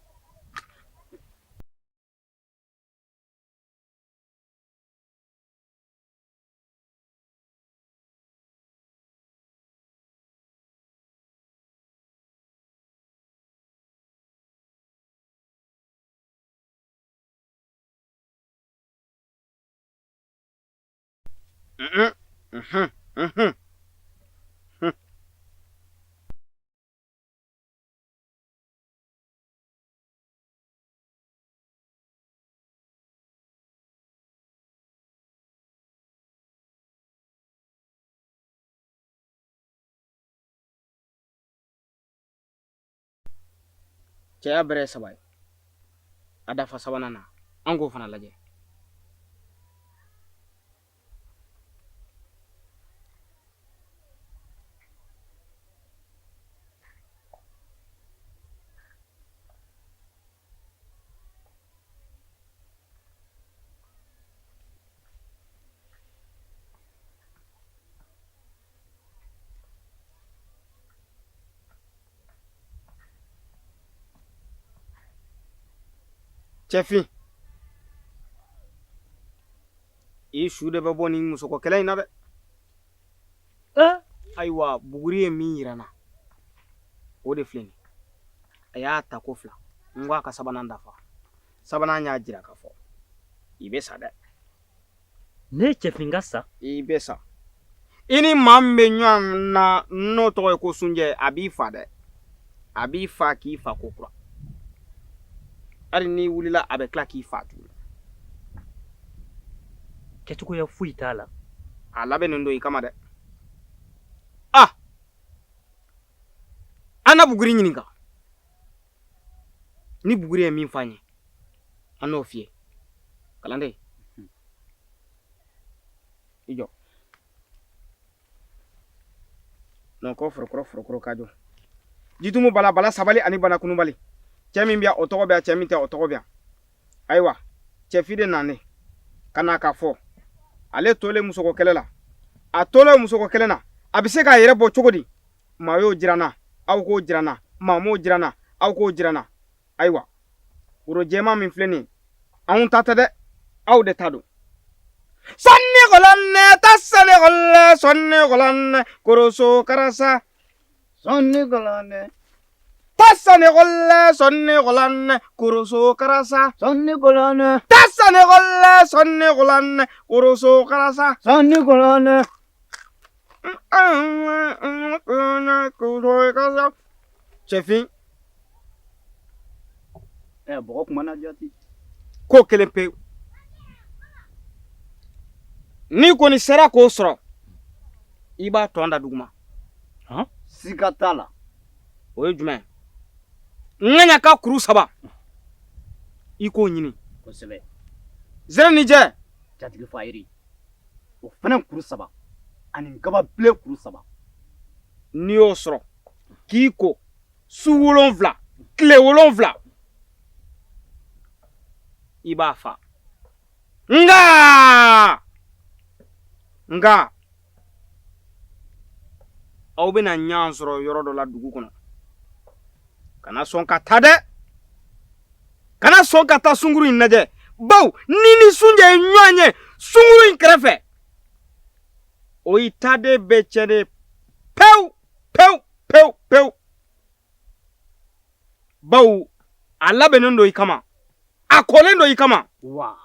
Cɛya bɛrɛ ye saba ye, a dafa sabanan na, an k'o fana lajɛ. Cɛfin, i su de bɛ bɔ nin musoko kɛlɛ in na dɛ. Ayiwa, buguri ye min yira n na, o de filɛ nin. A y'a ta ko fila, n ko a ka sabanan dafa. Sabanan y'a jira k'a fɔ i bɛ sa dɛ. Ne cɛfin ka sa? I bɛ sa. I ni maa min bɛ ɲɔgɔn na, n'o tɔgɔ ye ko sunjɛ, a b'i fa dɛ. A b'i fa k'i fa ko kura. Hali n'i wulila, a bɛ tila k'i fa tuguni. Kɛcogoya foyi t'a la. A labɛnnen don i kama dɛ. Ah, an na buguri ɲininka. Ni buguri ye min f'an ye, an n'o f'i ye. Kalanden, i jɔ nɔkɔ forokɔrɔ forokɔrɔ ka jɔ jitumu bala bala sabali ani bana kunubali. Cɛ min bɛ yan, o tɔgɔ bɛ yan. Cɛ min tɛ, o tɔgɔ bɛ yan. Ayiwa, cɛfin de nanen ka na k'a fɔ ale tolen musoko kɛlɛ la, a tolen musoko kɛlɛ na, a bɛ se k'a yɛrɛ bɔ cogo di? Maa y'o jira n na, aw k'o jira n na. Maa m'o jira n na, aw k'o jira n na. Ayiwa, woro jɛman min filɛ nin ye, anw ta tɛ dɛ, aw de ta don. Sɔnni kɔlɔnɛ ta sani kɔlɛ sɔnni kɔlɔnɛ koroso karasa. Sɔnni kɔlɔnɛ ta sani kɔlɛ sɔnni kɔlɔnɛ koroso karasa. Sɔnni kɔlɔnɛ ta sani kɔlɛ sɔnni kɔlɔnɛ koroso karasa. Sɔnni kɔlɔnɛ. Cɛfin. Ɛ, bɔgɔ kuma na jate. Ko kelen pewu, n'i kɔni sera k'o sɔrɔ, i b'a tɔn da duguma. Siga t'a la. O ye jumɛn ye? Ŋaɲa ka kuru saba, i k'o ɲini. Kosɛbɛ. Zɛrɛninjɛ. Jatigi fayiri, o fana kuru saba ani kababilen kuru saba. N'i y'o sɔrɔ, K'i ko su 7 tile 7 i b'a fa. Nka aw bɛna ɲɔgɔn sɔrɔ yɔrɔ dɔ la dugu kɔnɔ. Kana sɔn ka taa dɛ, kana sɔn ka taa sunguru in lajɛ, bawo ni ni sunjɛ ye ɲɔgɔn ye sunguru in kɛrɛfɛ, o y'i taaden bɛɛ tiɲɛnen pewu pewu pewu pewu, bawo a labɛnnen don i kama, a kɔlen don i kama. Wa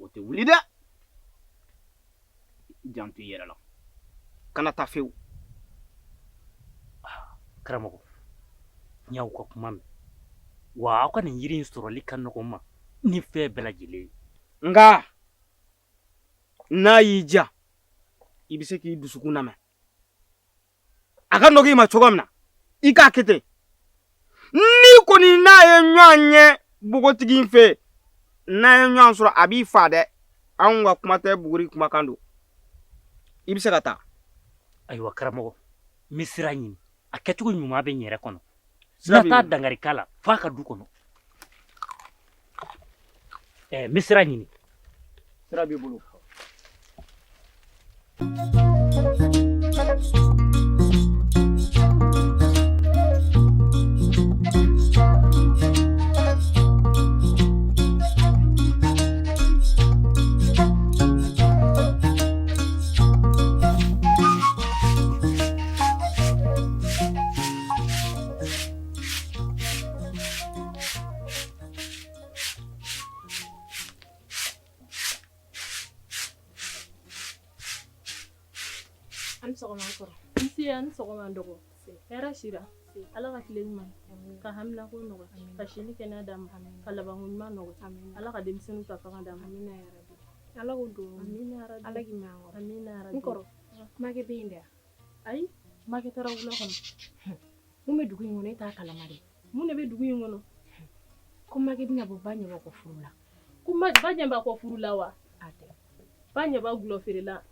o tɛ wuli dɛ, janto i yɛrɛ la, kana taa fewu. Karamɔgɔ, n y'aw ka kuma mɛn, wa aw ka nin yiri in sɔrɔli ka nɔgɔn ma ni fɛn bɛɛ lajɛlen ye. Nka n'a y'i diya, i bɛ se k'i dusukun lamɛn. A ka nɔgɔ i ma cogo min na, i k'a kɛ ten. N'i kɔni n'a ye ɲɔgɔn ye npogotigi in fɛ, n'a ye ɲɔgɔn sɔrɔ, a b'i fa dɛ. Anw ka kuma tɛ, buguri kumakan don. I bɛ se ka taa. Ayiwa karamɔgɔ, n bɛ sira ɲini, a kɛcogo ɲuman bɛ n yɛrɛ kɔnɔ. N na taa dankari k'a la f'a ka du kɔnɔ. N bɛ sira ɲini. Sira b'i bolo. An ni sɔgɔma kɔrɔ. Nse, a ni sɔgɔma n dɔgɔ. Hɛrɛ sira. Ala ka tile ɲuman ka haminako nɔgɔya, ka si ni kɛnɛya d'an ma, ka labanko ɲuman nɔgɔya. Ala ka denmisɛnninw ta fanga d'an ma. Ala k'o don. Ala k'i mɛn an kɔrɔ. N kɔrɔ, Makɛ bɛ yen dɛ? Ayi, Makɛ taara wula kɔnɔ. Mun bɛ dugu in kɔnɔ, e t'a kalama dɛ. Mun de bɛ dugu in kɔnɔ? Ko Makɛ bɛna bɔ ba ɲɛba kɔ furu la. Ko ba ɲɛba kɔ furu la wa? A tɛ. Ba ɲɛba gulɔ feerela.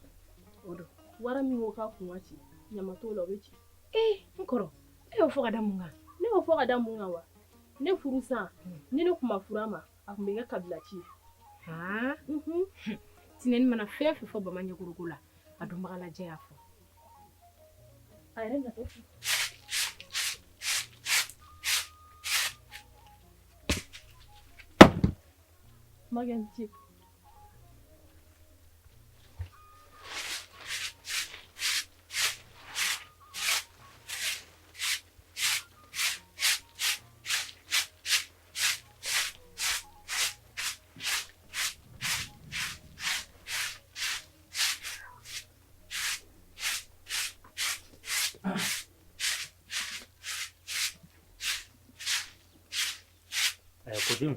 O don. Wara min ko k'a kun ka ci, ɲama t'o la, o bɛ ci. Ee, n kɔrɔ, e y'o fɔ ka da mun kan? Ne y'o fɔ ka da mun kan wa? Ne furu san, ni ne kun ma furu a ma, a kun bɛ kɛ kabila ci ye. Haa? Tinɛni mana fɛn fɛn fɔ Bama ɲɛkɔrɔko la, a dɔnbaga lajɛ y'a fɔ. A yɛrɛ natɔ filɛ. Makɛ ni ce. Kodim.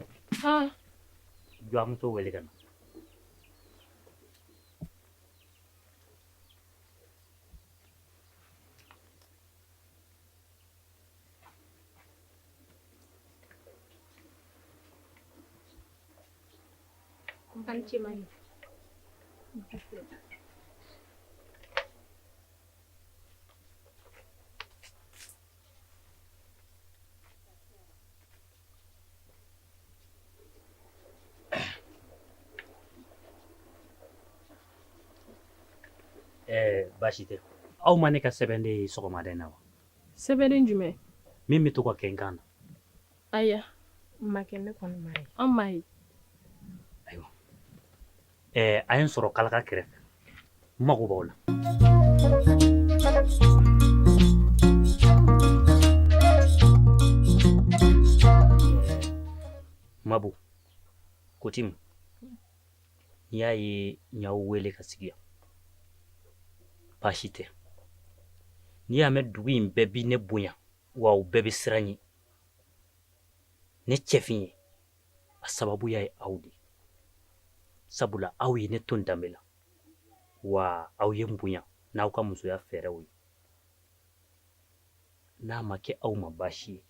Jɔnmuso wele ka na. An ce ma ye. Baasi tɛ. Aw ma ne ka sɛbɛnden ye sɔgɔmada in na wa? Sɛbɛnden jumɛn? Min bɛ to ka kɛ n kan na. Ayiwa. Makɛ, ne kɔni m'a ye. An m'a ye. Ayiwa. A ye n sɔrɔ kalaka kɛrɛfɛ. N mago b'aw la. Mabu, Kotimu, n'i y'a ye n y'aw wele ka sigi yan, baasi tɛ. N'i y'a mɛn dugu in bɛɛ bi ne bonya, wa u bɛɛ bɛ siran n ɲɛ. Ne cɛfin ye, a sababuya ye aw de ye. Sabula aw ye ne to n danbe la, wa aw ye n bonya n'aw ka musoya fɛɛrɛw ye. N'a ma kɛ aw ma baasi ye,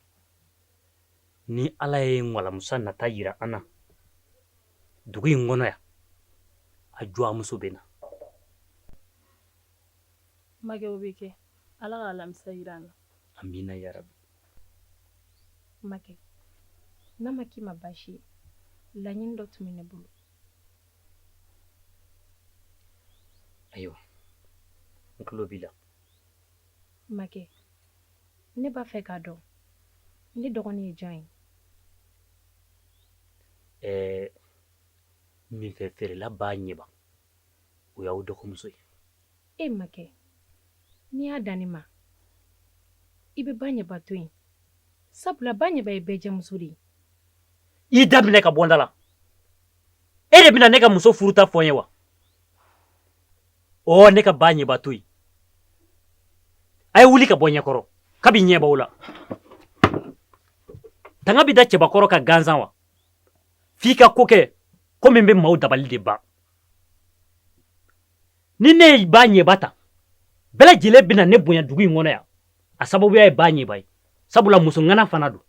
ni Ala ye walamusa nata yira an na dugu in kɔnɔ yan, a jɔnmuso bɛ na. Makɛ, o bɛ kɛ. Ala ka alamisa yira an na. Amina yarabi. Makɛ, n'a ma k'i ma baasi ye, laɲini dɔ tun bɛ ne bolo. Ayiwa, n tulo b'i la. Makɛ, ne b'a fɛ k'a dɔn ne dɔgɔnin ye jɔn ye? Ɛɛ, minfɛn feerela ba ɲɛba, o y'aw dɔgɔmuso ye. E makɛ, n'i y'a dan ne ma, i bɛ ba ɲɛba to yen, sabula ba ɲɛba ye bɛɛ jɛmuso de ye. I da minɛ ka bɔ n da la. E de bɛna ne ka muso furuta fɔ n ye wa? Ɔ, ne ka ba ɲɛba to yen. A ye wuli ka bɔ ɲɛkɔrɔ kabi ɲɛ b'aw la. Tanga bɛ da cɛbakɔrɔ kan gansan wa? F'i ka ko kɛ ko min bɛ maaw dabali de ban. Ni ne ye ba ɲɛba ta, bɛɛ lajɛlen bɛna ne bonya dugu in kɔnɔ yan. A sababuya ye ba ɲɛba ye, sabula muso ŋana fana don.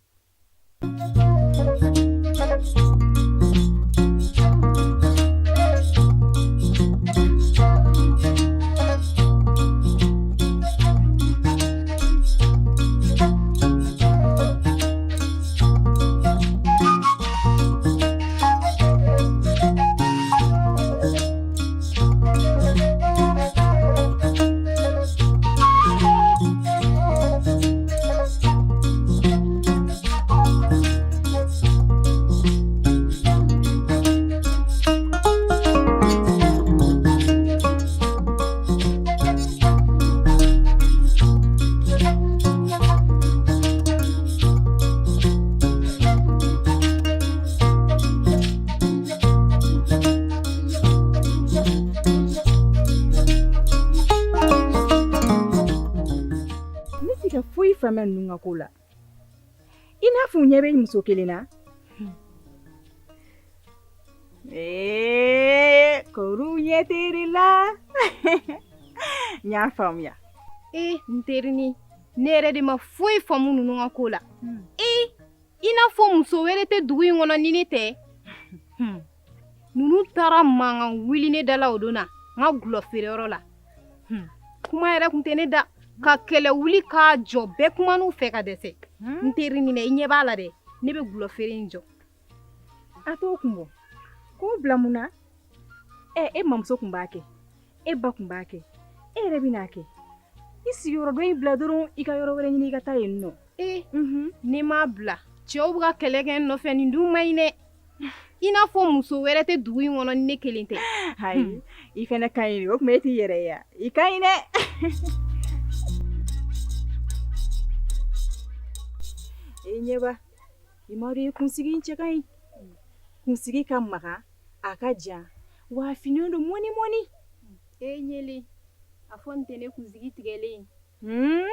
Ne tɛ ka foyi faamuya ninnu ka ko la. I n'a fɔ u ɲɛ bɛ muso kelen na. Ee, kɔri u ɲɛ teri la. N y'a faamuya. Ee, n terini, ne yɛrɛ de ma foyi faamu ninnu ka ko la. Ee, i n'a fɔ muso wɛrɛ tɛ dugu in kɔnɔ ni ne tɛ. Ninnu taara mankan wuli ne da la o don na n ka gulɔ feereyɔrɔ la. Kuma yɛrɛ tun tɛ ne da ka kɛlɛ wuli k'a jɔ bɛɛ kuman'u fɛ ka dɛsɛ. N terini dɛ, i ɲɛ b'a la dɛ, ne bɛ gulɔ feere in jɔ. A t'o kun bɔ. K'o bila mun na? Ɛ, e mamuso tun b'a kɛ, e ba tun b'a kɛ, e yɛrɛ bɛn'a kɛ. I sigiyɔrɔ dɔ in bila dɔrɔn i ka yɔrɔ wɛrɛ ɲini i ka taa yen nɔ. Ee, ne m'a bila. Cɛw bɛ ka kɛlɛ kɛ n nɔfɛ, nin dun man ɲi dɛ. I n'a fɔ muso wɛrɛ tɛ dugu in kɔnɔ ni ne kelen tɛ. Ayi, i fana ka ɲi, o tuma e t'i yɛrɛ ye wa? I ka ɲi dɛ. E ɲɛba, i m'a dɔn i kunsigi in cɛ ka ɲi. Kunsigi ka magan, a ka jan, wa a finnen don mɔni mɔni. E ɲele, a fɔ nin tɛ ne kunsigi tigɛlen ye.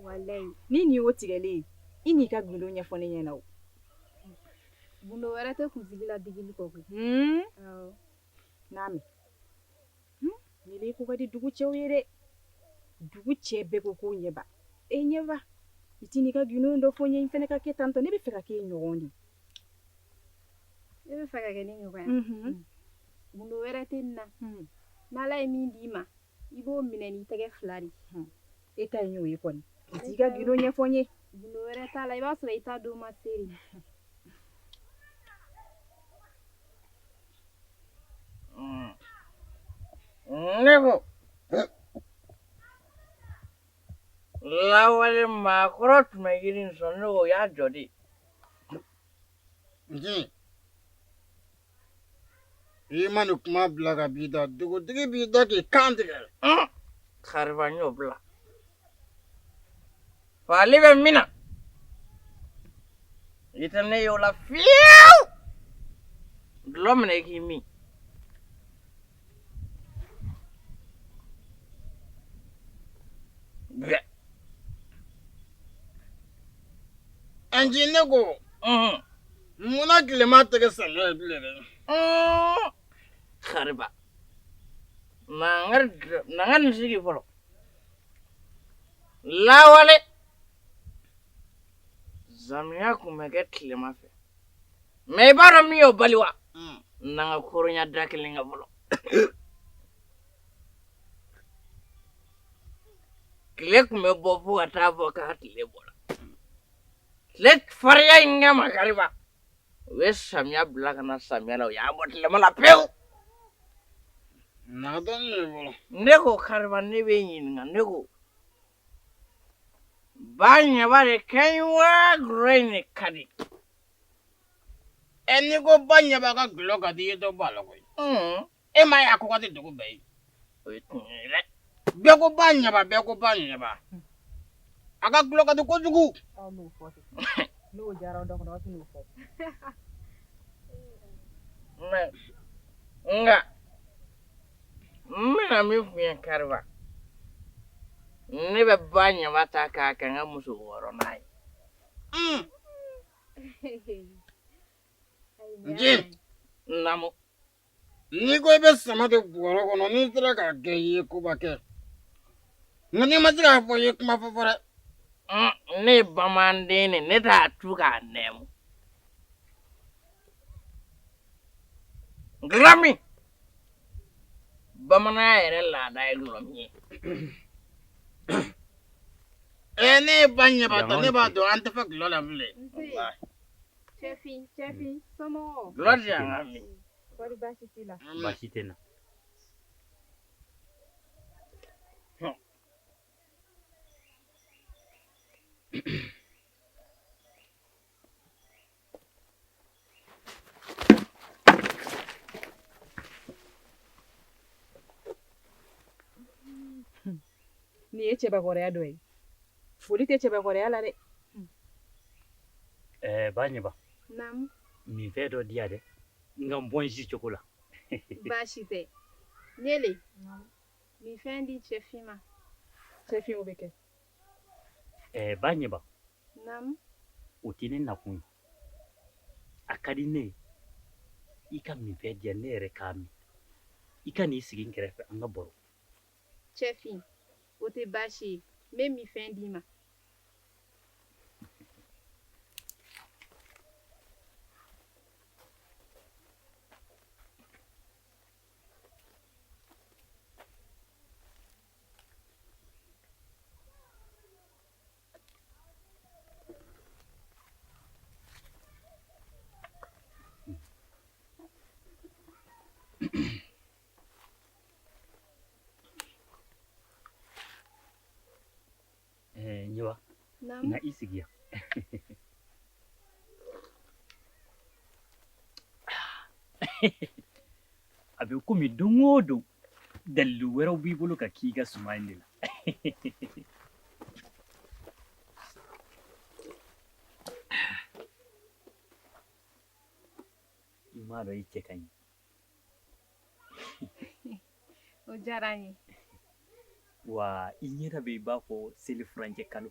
Walayi. Ni nin y'o tigɛlen ye, i n'i ka gundo ɲɛfɔ ne ɲɛna o. Gundo wɛrɛ tɛ kunsigi la digili kɔ koyi. Awɔ. N'a mɛn. Ɲele ko ka di dugu cɛw ye dɛ. Dugu cɛ bɛɛ ko ko ɲɛba. E ɲɛba, i t'i n'i ka gundo dɔ fɔ n ye n fana ka kɛ tantɔ, ne bɛ fɛ ka k'e ɲɔgɔn de ye. E bɛ fɛ ka kɛ ne ɲɔgɔn ye? Gundo wɛrɛ tɛ nin na. N'Ala ye min d'i ma, i b'o minɛ n'i tɛgɛ fila de. E ta in y'o ye kɔni. I t'i ka gundo ɲɛfɔ n ye. Gundo wɛrɛ t'a la, i b'a sɔrɔ i ta don ma se de. Ne ko lawale maakɔrɔ tun bɛ yiri in sɔn, ne ko o y'a jɔ de. Nci, i ma nin kuma bila ka b'i da, dugutigi b'i da k'i kan tigɛ. Kariba, n y'o bila. Faali bɛ min na, i tɛ ne ye o la fiyewu. Dɔlɔ minɛ i k'i min. Bɛ. Nci, ne ko munna tilema tɛ kɛ samiya ye bilen dɛ? Kariba, na n ka nin sigi fɔlɔ. Lawale samiya kun bɛ kɛ tilema fɛ, mais i b'a dɔn min y'o bali wa? N'an ka koronya da kelen kan fɔlɔ. Tile tun bɛ bɔ fo ka taa fɔ k'a tile bɔra. Tile farinya in kama Kariba, u ye samiya bila ka na samiya la, u y'a bɔ tilema la pewu. Na dɔɔni de bolo. Ne ko Kariba, ne b'e ɲininka, ne ko ba ɲɛba de ka ɲi wa dɔlɔ in de ka di? Ɛ n'i ko ba ɲɛba ka dɔlɔ ka di i ye dɔ bɔ a la koyi. E m'a ye a ko ka di dugu bɛɛ ye. O ye tiɲɛ ye dɛ. Bɛɛ ko ba ɲɛba, bɛɛ ko ba ɲɛba. A ka dɔlɔ ka di kojugu. Aw n'o fɔ ten. N'o diyara aw da kɔnɔ, aw tɛn'o fɔ. Mɛ nka n bɛna min f'i ye Kariba, ne bɛ ba ɲɛba ta k'a kɛ n ka muso wɔɔrɔnan ye. Nci. Naamu. N'i ko i bɛ sama don bɔrɔ kɔnɔ, n'i sera k'a kɛ i ye koba kɛ. Nka n'i ma se k'a fɔ i ye kuma fɔ fɔ dɛ. Ne ye bamanden de, ne t'a tu k'a nɛɛmu. Dɔlɔ min, bamananya yɛrɛ laada ye dɔlɔ min ye. Ɛ ne ye ba ɲɛba ta, ne b'a dɔn an tɛ fɛ dɔlɔ la bilen. Cɛfin, cɛfin, somɔgɔw? Dɔlɔ di yan ka min. Kɔri baasi t'i la? Baasi tɛ n na. Nin ye cɛbakɔrɔya dɔ ye. Foli tɛ cɛbakɔrɔya la dɛ. Ɛɛ ba ɲɛba. Naamu. Minfɛn dɔ di yan dɛ. N ka n bɔ n si cogo la. Baasi tɛ. Nele. Minfɛn di cɛfin ma. Cɛfin o bɛ kɛ. Ɛɛ ba ɲɛba. Naamu. O tɛ ne nakun ye. A ka di ne ye i ka minfɛn di yan ne yɛrɛ k'a min. I ka n'i sigi n kɛrɛfɛ an ka baro. Cɛfin, o tɛ baasi ye. N bɛ minfɛn d'i ma. Ɲɛba, na i sigi yan. A bɛ komi don o don dalilu wɛrɛw b'i bolo ka k'i ka suman in de la. I m'a dɔn i cɛ ka ɲi. O diyara n ye. Wa i ɲɛda bɛ i b'a fɔ seli furancɛ kalo.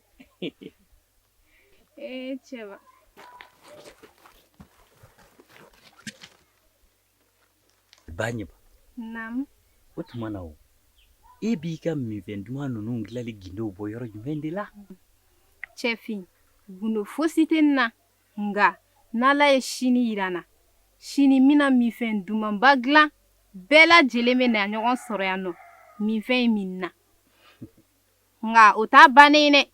Ee cɛba. Ba ɲɛba. Naamu. O tuma na o, e b'i ka minfɛn duman ninnu dilanli gindow bɔ yɔrɔ jumɛn de la? Cɛfin, gundo fosi tɛ n na. Nka n'Ala ye sini yira n na, sini n bɛna minfɛn dumanba dilan. Bɛɛ lajɛlen bɛ na ɲɔgɔn sɔrɔ yan nɔ minfɛn in min na. Nka o t'a bannen ye dɛ.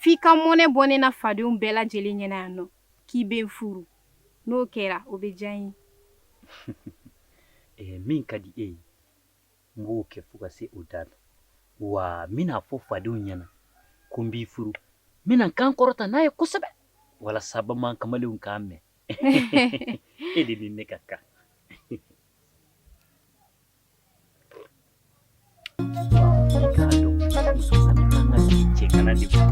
F'i ka mɔnɛ bɔ ne na fadenw bɛɛ lajɛlen ɲɛna yan nɔ k'i bɛ n furu. N'o kɛra, o bɛ diya n ye. Eh, min ka di e ye, n b'o kɛ fo ka se o dan na. Wa n bɛna fɔ fadenw ɲɛna ko n b'i furu. N bɛna n kan kɔrɔta n'a ye kosɛbɛ walasa bamanan kamalenw k'a mɛn. E de ni ne ka kan. I k'a dɔn muso fana kan ka sigi cɛgana de kun.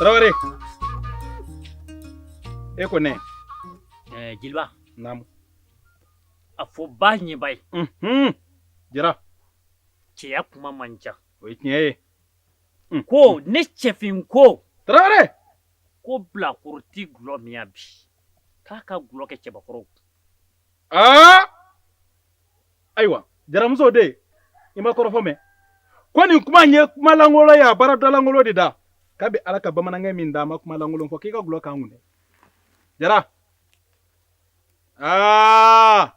Tarawele e ko ne jeliba naamu a fɔ ba ɲɛba ye jara cɛya kuma man ca o ye tiɲɛ ye ko ne cɛfin ko tarawele ko bilakoro ti gulɔ min yan bi k'a ka gulɔ kɛ cɛbakɔrɔw aa ayiwa jaramuso de i ma kɔrɔfɔ mɛn ko nin kuma in ye kuma lankolon ye a baara da lankolon de da kabi ala ka bamanankɛ min da a ma kuma lankolon fɔ k'i ka gulɔ k'an kun dɛ jara aa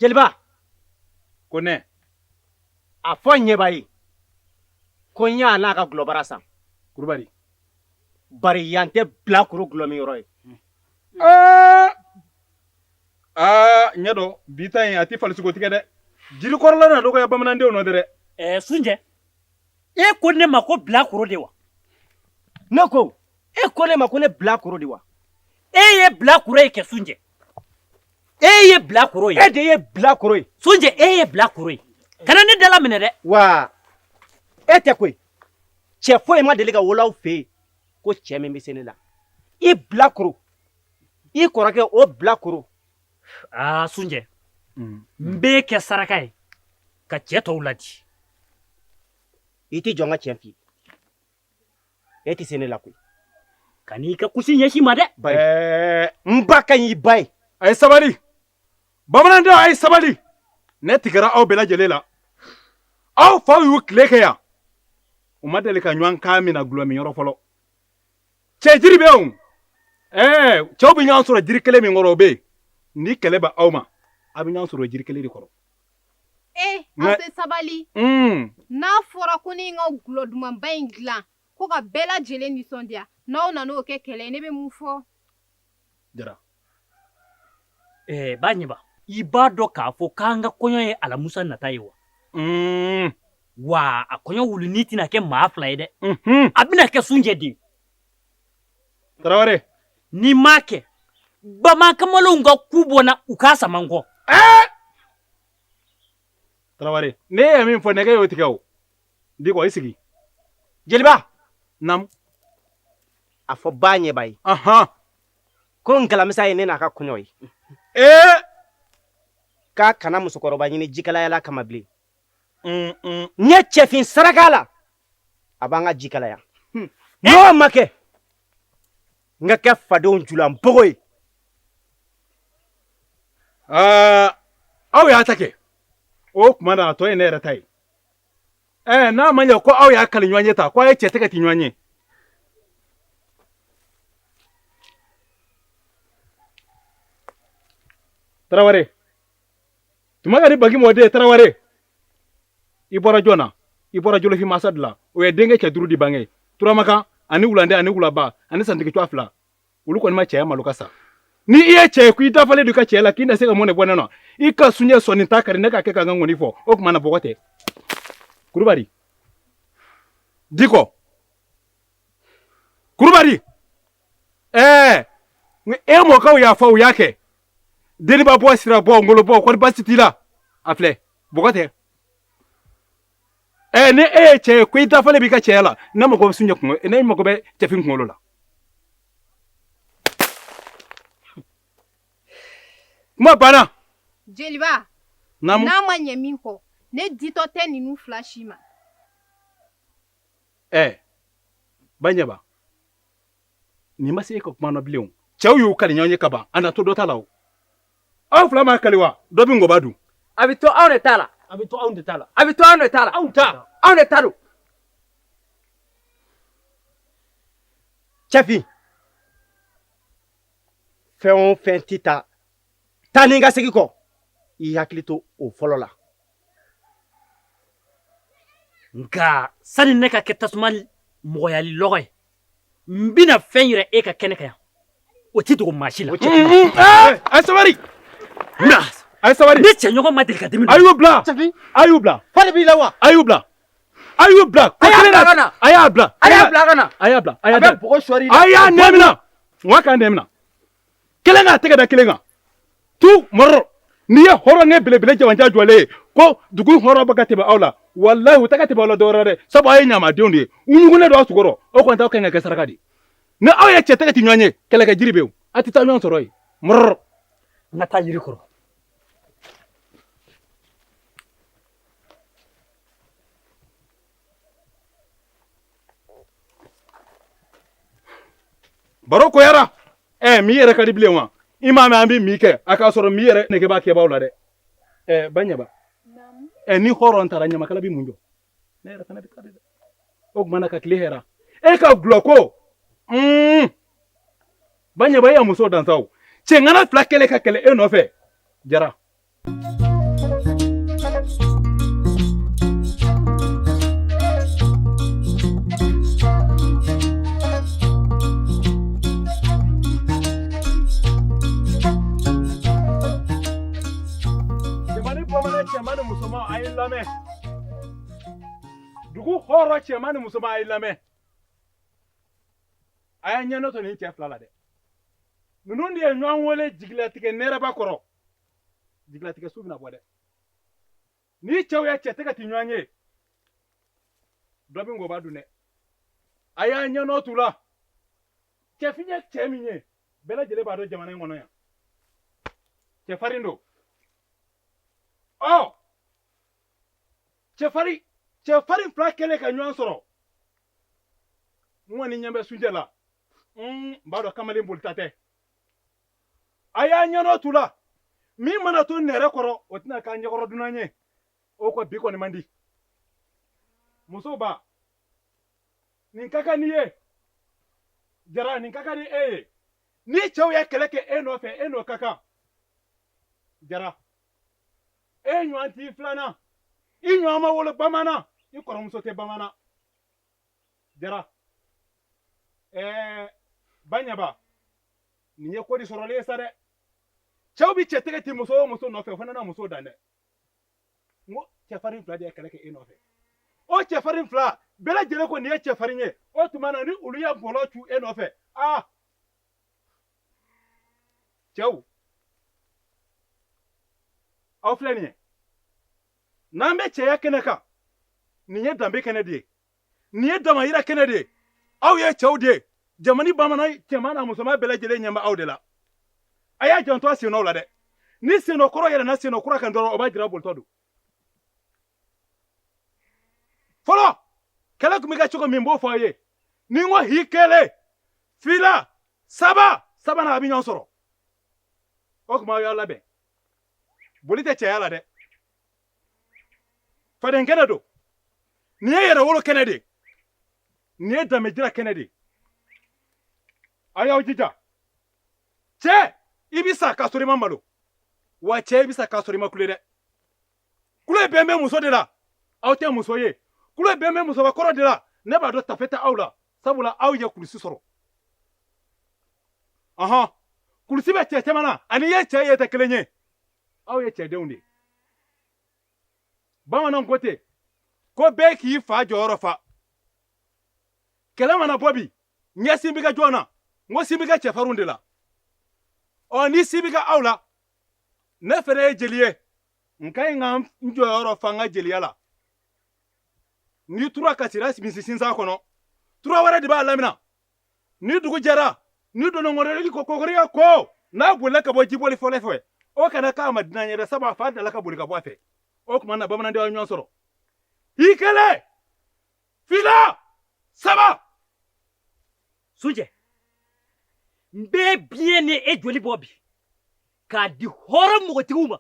jeliba ko ne a fɔ ɲɛba ye ko n y'a n'a ka gulɔbara san kulubali bari yan tɛ bilakoro gulɔ min yɔrɔ ye aa ɲɛ dɔn bi ta in a tɛ falisogo tigɛ dɛ jirikɔrɔla na dɔgɔya bamanandenw nɔ dɛ sunjɛ e ko ne ma ko bilakoro de wa ne ko e ko ne ma ko ne bilakoro de wa e ye bilakoro ye kɛ sunjɛ e ye bilakoro ye e de ye bilakoro ye sunjɛ e ye bilakoro ye kana ne dala minɛ dɛ wa e tɛ koyi cɛ foyi ma deli ka wolo aw fɛ yen ko cɛ min bɛ se ne la i bilakoro i kɔrɔkɛ o bilakoro aa sunjɛ n b'e kɛ saraka ye ka cɛ tɔw ladi i tɛ jɔ n ka tiɲɛ f'i ye e tɛ se ne la koyi kan'i ka kusi ɲɛsin ma dɛ bari n ba ka ɲi i ba ye a ye sabali bamanandenw a ye sabali ne tigɛra aw bɛɛ lajɛlen la aw faw y'u tile kɛ yan u ma deli ka ɲɔgɔn kan minɛ gulɔminyɔrɔ fɔlɔ cɛ jiri bɛ yen ɛɛ cɛw bɛ ɲɔgɔn sɔrɔ jiri kelen min kɔrɔ o bɛ yen ni kɛlɛ bɛ aw ma a bɛ ɲɔgɔn sɔrɔ jiri kelen de kɔrɔ. Ee aw tɛ sabali n'a fɔra ko ne ye n ka gulɔ dumanba in dilan ko ka bɛɛ lajɛlen nisɔndiya n'aw nan'o kɛ kɛlɛ ye ne bɛ mun fɔ. Jara. Ba ɲɛba i b'a dɔn k'a fɔ k'an ka kɔɲɔ ye alamusa nata ye wa. Wa a kɔɲɔ wuluni tɛna kɛ maa fila ye dɛ. A bɛna kɛ sunjɛ de ye. Tarawele. N'i m'a kɛ bamanan kamalenw ka ku bɔ n na u k'a sama n kɔ. Tarawele ne ye min fɔ nɛgɛ y'o tigɛ o dikɔ i sigi. Jeliba. Naamu. A fɔ ba ɲɛba ye. Ko nkalamisa ye ne n'a ka kɔɲɔ ye. Ee. K'a kana musokɔrɔba ɲini jikalayala kama bilen. N ye cɛfin saraka la a b'an ka ji kalaya n'o ma kɛ n ka kɛ fadenw julanbogo ye. Aw y'a ta kɛ o tuma na a tɔ ye ne yɛrɛ ta ye n'a ma ɲɛ ko aw y'a kali ɲɔgɔn ye ta ko a ye cɛ tɛgɛ ti ɲɔgɔn ye. Tarawele tuma ka ni bagi mɔden Tarawele i bɔra jɔn na i bɔra jolofi masa de la o ye denkɛ cɛ duuru de bange turamakan ani wulande ani wulaba ani santigi cɔ fila olu kɔni ma cɛya malo ka sa ni i ye cɛ ye ko i dafalen don i ka cɛya la k'i na se ka mɔnɛ bɔ ne nɔ i ka sunjɛ sɔnni ta kari ne ka kɛ ka n ka ŋɔni fɔ o tuma na bɔgɔ tɛ Kulubali Dikɔ Kulubali ɛɛ e mɔkɛw y'a fɔ u y'a kɛ deniba bɔ sira bɔ ngolo bɔ kɔni baasi t'i la a filɛ bɔgɔ tɛ ɛɛ ni e ye cɛ ye ko i dafalen b'i ka cɛya la ne mago bɛ sunjɛ kunkolo ne mago bɛ cɛfin kunkolo la kuma banna. Jeliba. Naamu. N'a ma ɲɛ min kɔ ne ditɔ tɛ ninnu fila si ma. Ɛɛ ba ɲɛba nin ma se e ka kuma na bilen o cɛw y'u kali ɲɔgɔn ye ka ban a na to dɔ ta la o aw fila ma kali wa dɔ bɛ ngɔba dun. A bɛ to anw de ta la. A bɛ to anw de ta la. A bɛ to anw de ta la. Anw ta. Anw de ta don. Cɛfin fɛn o fɛn tɛ taa taa ni ka segin kɔ i hakili to o fɔlɔ la. Nka sani ne ka kɛ tasuma mɔgɔyali lɔgɔ ye n bɛna fɛn yira e ka kɛnɛ kan yan o tɛ dogo maa si la. A ye sabali. A ye sabali. Ne cɛɲɔgɔn ma deli ka dimi. A y'u bila. A y'u bila. Fali b'i la wa. A y'u bila. A y'u bila. A y'a bila ka na. A y'a bila. A y'a bila ka na. A y'a bila. A bɛ bɔgɔ sɔɔri. A y'a nɛ minɛ. N k'a k'a nɛ minɛ. Kelen k'a tɛgɛ da kelen kan. Tu mɔrɔ n'i ye hɔrɔnkɛ belebele jamanjan jɔlen ye ko dugu hɔrɔn bɛ ka tɛmɛ aw la Walahi u tɛgɛ tɛ bɔ aw la dɔwɛrɛ dɛ, sabu aw ye ɲamadenw de ye, u ɲugunnen don aw sukɔrɔ, o kɔni t'aw kan ka kɛ saraka de ye. Ni aw ye cɛ tɛgɛ ti ɲɔgɔn ye, kɛlɛkɛ jiri bɛ yen, a tɛ taa ɲɔgɔn sɔrɔ yen. Mɔrɔ. N ka taa yiri kɔrɔ. Baro koyara. Mi yɛrɛ ka di bilen wa? I m'a mɛn an bɛ min kɛ, a k'a sɔrɔ mi yɛrɛ nege b'a kɛbaaw la dɛ. Baɲɛba. Ni hɔrɔn taara ɲamakala bɛ mun jɔ? Ne yɛrɛ fana bɛ taa de dɛ. O tuma na ka tile hɛra. E ka gulɔ ko. Baɲɛba e ya muso dan sa o. Cɛŋana fila kɛlen ka kɛlɛ e nɔfɛ. Jara. Cɛman ni musoman a ye lamɛn. Dugu hɔrɔn cɛman ni musoman a ye lamɛn. A y'a ɲɛ to nin cɛ fila la dɛ. Ninnu de ye ɲɔgɔn wele jigilatigɛ nɛrɛba kɔrɔ. Jigilatigɛ su bɛna bɔ dɛ. Ni cɛw ye cɛ tɛgɛ ti ɲɔgɔn ye, dɔ bɛ ngɔba dun dɛ. A y'a ɲɛ t'u la. Cɛfin ye cɛ min ye, bɛɛ lajɛlen b'a dɔn jamana in kɔnɔ yan. Cɛfarin don. Ɔ cɛfarin fila kɛlen ka ɲɔgɔn sɔrɔ, n kɔni ɲɛ bɛ sunjɛ la, n b'a dɔn kamalen bolita tɛ. A y'a ɲɛnɔ t'u la, min mana to nɛrɛ kɔrɔ o tɛna k'a ɲɛkɔrɔ dunan ye. O kɔ bi kɔni man di. Muso ba, nin ka kan n'i ye. Jara, nin ka kan ni e ye. Ni cɛw ye kɛlɛ kɛ e nɔfɛ, e n'o ka kan. Jara, e ɲɔgɔn t'i filanan, i ɲɔgɔn ma wolo bamanan, i kɔrɔmuso tɛ bamanan. Jara, Baɲaba, nin ye ko de sɔrɔlen ye sa dɛ. Cɛw bi cɛ tɛgɛ ti muso o muso nɔfɛ, o fana na muso dan dɛ. N ko cɛfarin fila de ye kɛlɛ kɛ e nɔfɛ. O cɛfarin fila bɛɛ lajɛlen ko nin ye cɛfarin ye. O tuma na ni olu ye bɔlɔ cu e nɔfɛ, aa cɛw, aw filɛ nin ye, n'an bɛ cɛya kɛnɛ kan, nin ye danbe kɛnɛ de ye, nin ye damayira kɛnɛ de ye. Aw ye cɛw de ye, jamana bamanan cɛman n'a musoman bɛɛ lajɛlen ɲɛ bɛ aw de la. A y'a janto a sennɔw la dɛ. Ni sennɔ kɔrɔ yɛlɛnna sennɔ kura kan dɔrɔn, o b'a jira bolitɔ don. Fɔlɔ kɛlɛ tun bɛ kɛ cogo min, n b'o fɔ aw ye. Ni n ko hi kelen, fila, saba, sabanan a bɛ ɲɔgɔn sɔrɔ. O tuma aw y'aw labɛn. Boli tɛ cɛya la dɛ. Faden kɛnɛ don. Nin ye yɛrɛwolo kɛnɛ de ye. Nin ye danbejira kɛnɛ de ye. A y'aw jija. Cɛ, i bɛ sa k'a sɔrɔ i ma malo. Wa cɛ, i bɛ sa k'a sɔrɔ i ma kule dɛ. Kule bɛn bɛ muso de la, aw tɛ muso ye. Kule bɛn bɛ musobakɔrɔ de la, ne b'a dɔn tafe tɛ aw la, sabula aw ye kulusi sɔrɔ. Ɔhɔn, kulusi bɛ cɛ caman na, ani i ye cɛ ye tɛ kelen ye. Aw ye cɛdenw de ye. Bamananw ko ten ko bɛɛ k'i fa jɔyɔrɔ fa. Kɛlɛ mana bɔ bi, ɲɛsin bɛ kɛ jɔn na? N ko sin bɛ kɛ cɛfarinw de la. Ɔ ni sin bɛ kɛ aw la, ne fɛnɛ ye jeli ye, n ka ɲi ka n jɔyɔrɔ fa n ka jeliya la. Ni tura kasira misi sinsan kɔnɔ, tura wɛrɛ de b'a lamina. Ni dugu jɛra, ni donnɔnkɔrɔli ko kɔkɔriya ko n'a bolila ka bɔ jiboli fɔlɔ fɛ, o kana k'a ma dunan ye dɛ, sabu a fa dala ka boli ka bɔ a fɛ. O tuma na bamanandenw ye ɲɔgɔn sɔrɔ. I kelen, fila, saba. Sunjɛ, n bɛ biɲɛ ni e joli bɔ bi k'a di hɔrɔn npogotigiw ma,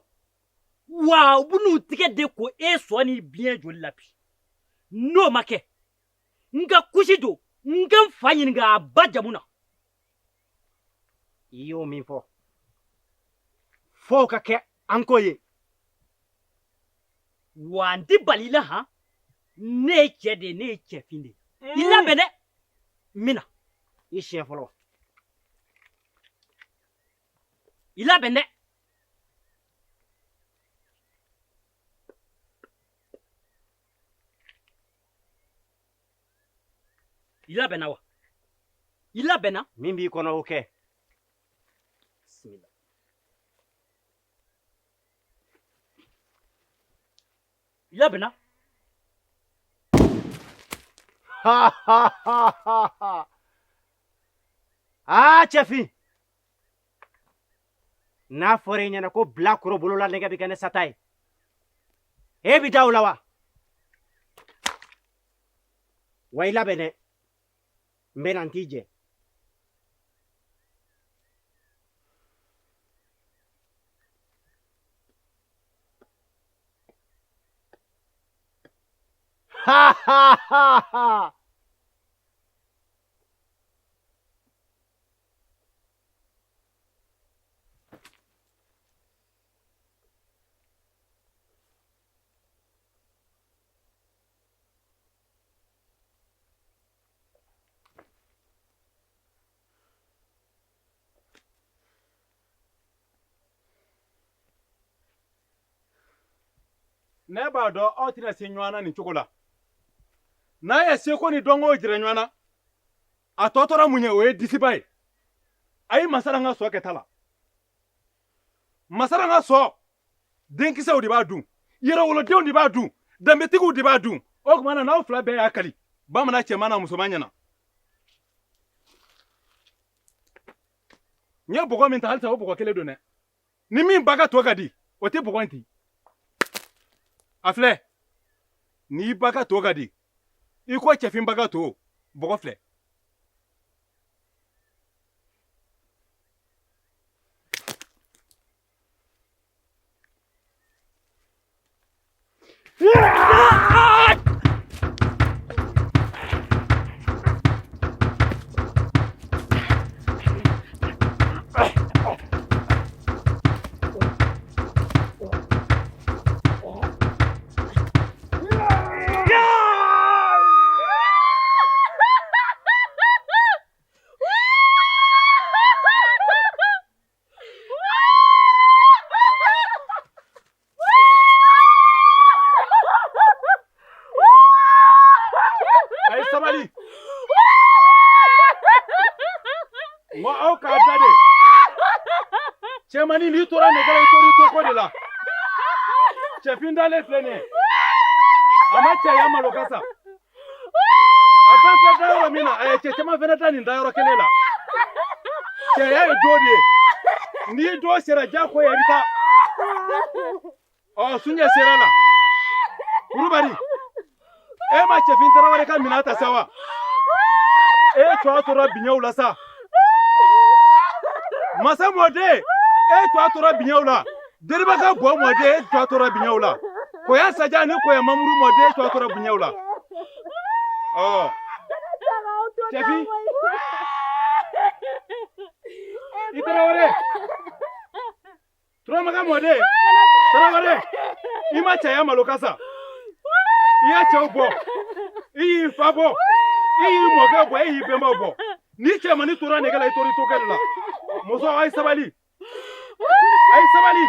wa u bɛn'u tigɛ de ko e sɔn ni biɲɛ joli la bi. N'o ma kɛ, n ka kusi don, n ka n fa ɲininka a ba jamu na. I y'o min fɔ, f'o ka kɛ an ko ye. Wa n tɛ bali i la han, ne ye cɛ de ye, ne ye cɛfin de ye. I labɛn dɛ, n bɛ na. I siɲɛ fɔlɔ. I labɛn dɛ. I labɛnna wa? I labɛnna? Min b'i kɔnɔ o kɛ. Bisimila. I labɛnna? Aa cɛfin, n'a fɔra e ɲɛna ko bilakoro bolola nɛgɛ bɛ kɛ ne sata ye, e bɛ da o la wa? Wa i labɛn dɛ, n bɛ na n t'i jɛ. Ha ha ha ha! Ne b'a dɔn aw tɛna se ɲɔgɔn na nin cogo la. N'a ye seko ni dɔnko jira ɲɔgɔn na, a tɔ tora mun ye, o ye disiba ye. A ye masara ka sɔ kɛ ta la. Masara ka sɔ, denkisɛw de b'a dun, yɛrɛwolodenw de b'a dun, danbetigiw de b'a dun. O tuma na n'aw fila bɛɛ y'a kali bamanan cɛman n'a musoman ɲɛna. N ye bɔgɔ min ta halisa, o bɔgɔ kelen don dɛ. Ni min ba ka to ka di, o tɛ bɔgɔ in ti. A filɛ, n'i ba ka to ka di, i ko cɛfin ba ka to, bɔgɔ filɛ. A ye sabali. N ko aw k'a da de. Cɛmannin, n'i tora nɛgɛ la, i tor'i to ko de la. Cɛfin dalen filɛ nin ye. A ma cɛya malo ka sa. A da filɛ dayɔrɔ min na, a ye cɛ caman fɛnɛ da nin dayɔrɔ kelen la. Cɛya ye don de ye. N'i don sera diyagoya, i bɛ taa. Ɔ, sunjɛ sera la. Kulubali, e ma cɛfin tarawele ka minɛn ta sa wa? E tɔ tora biɲɛw la sa. Masa mɔden, e tɔ tora biɲɛw la. Deriba ka bɔ mɔden, e tɔ tora biɲɛw la. Koya saja ni koya mamuru mɔden, e tɔ tora biɲɛw la. Ɔ, cɛfin i tarawele. Turamaga mɔden, tarawele, i ma cɛya malo ka sa. I ye cɛw bɔ, i y'i fa bɔ, i y'i mɔkɛ bɔ, e y'i bɛnbaw bɔ. Ni cɛmannin tora nɛgɛ la, i tor'i to kɛ de la. Muso, a ye sabali, a ye sabali.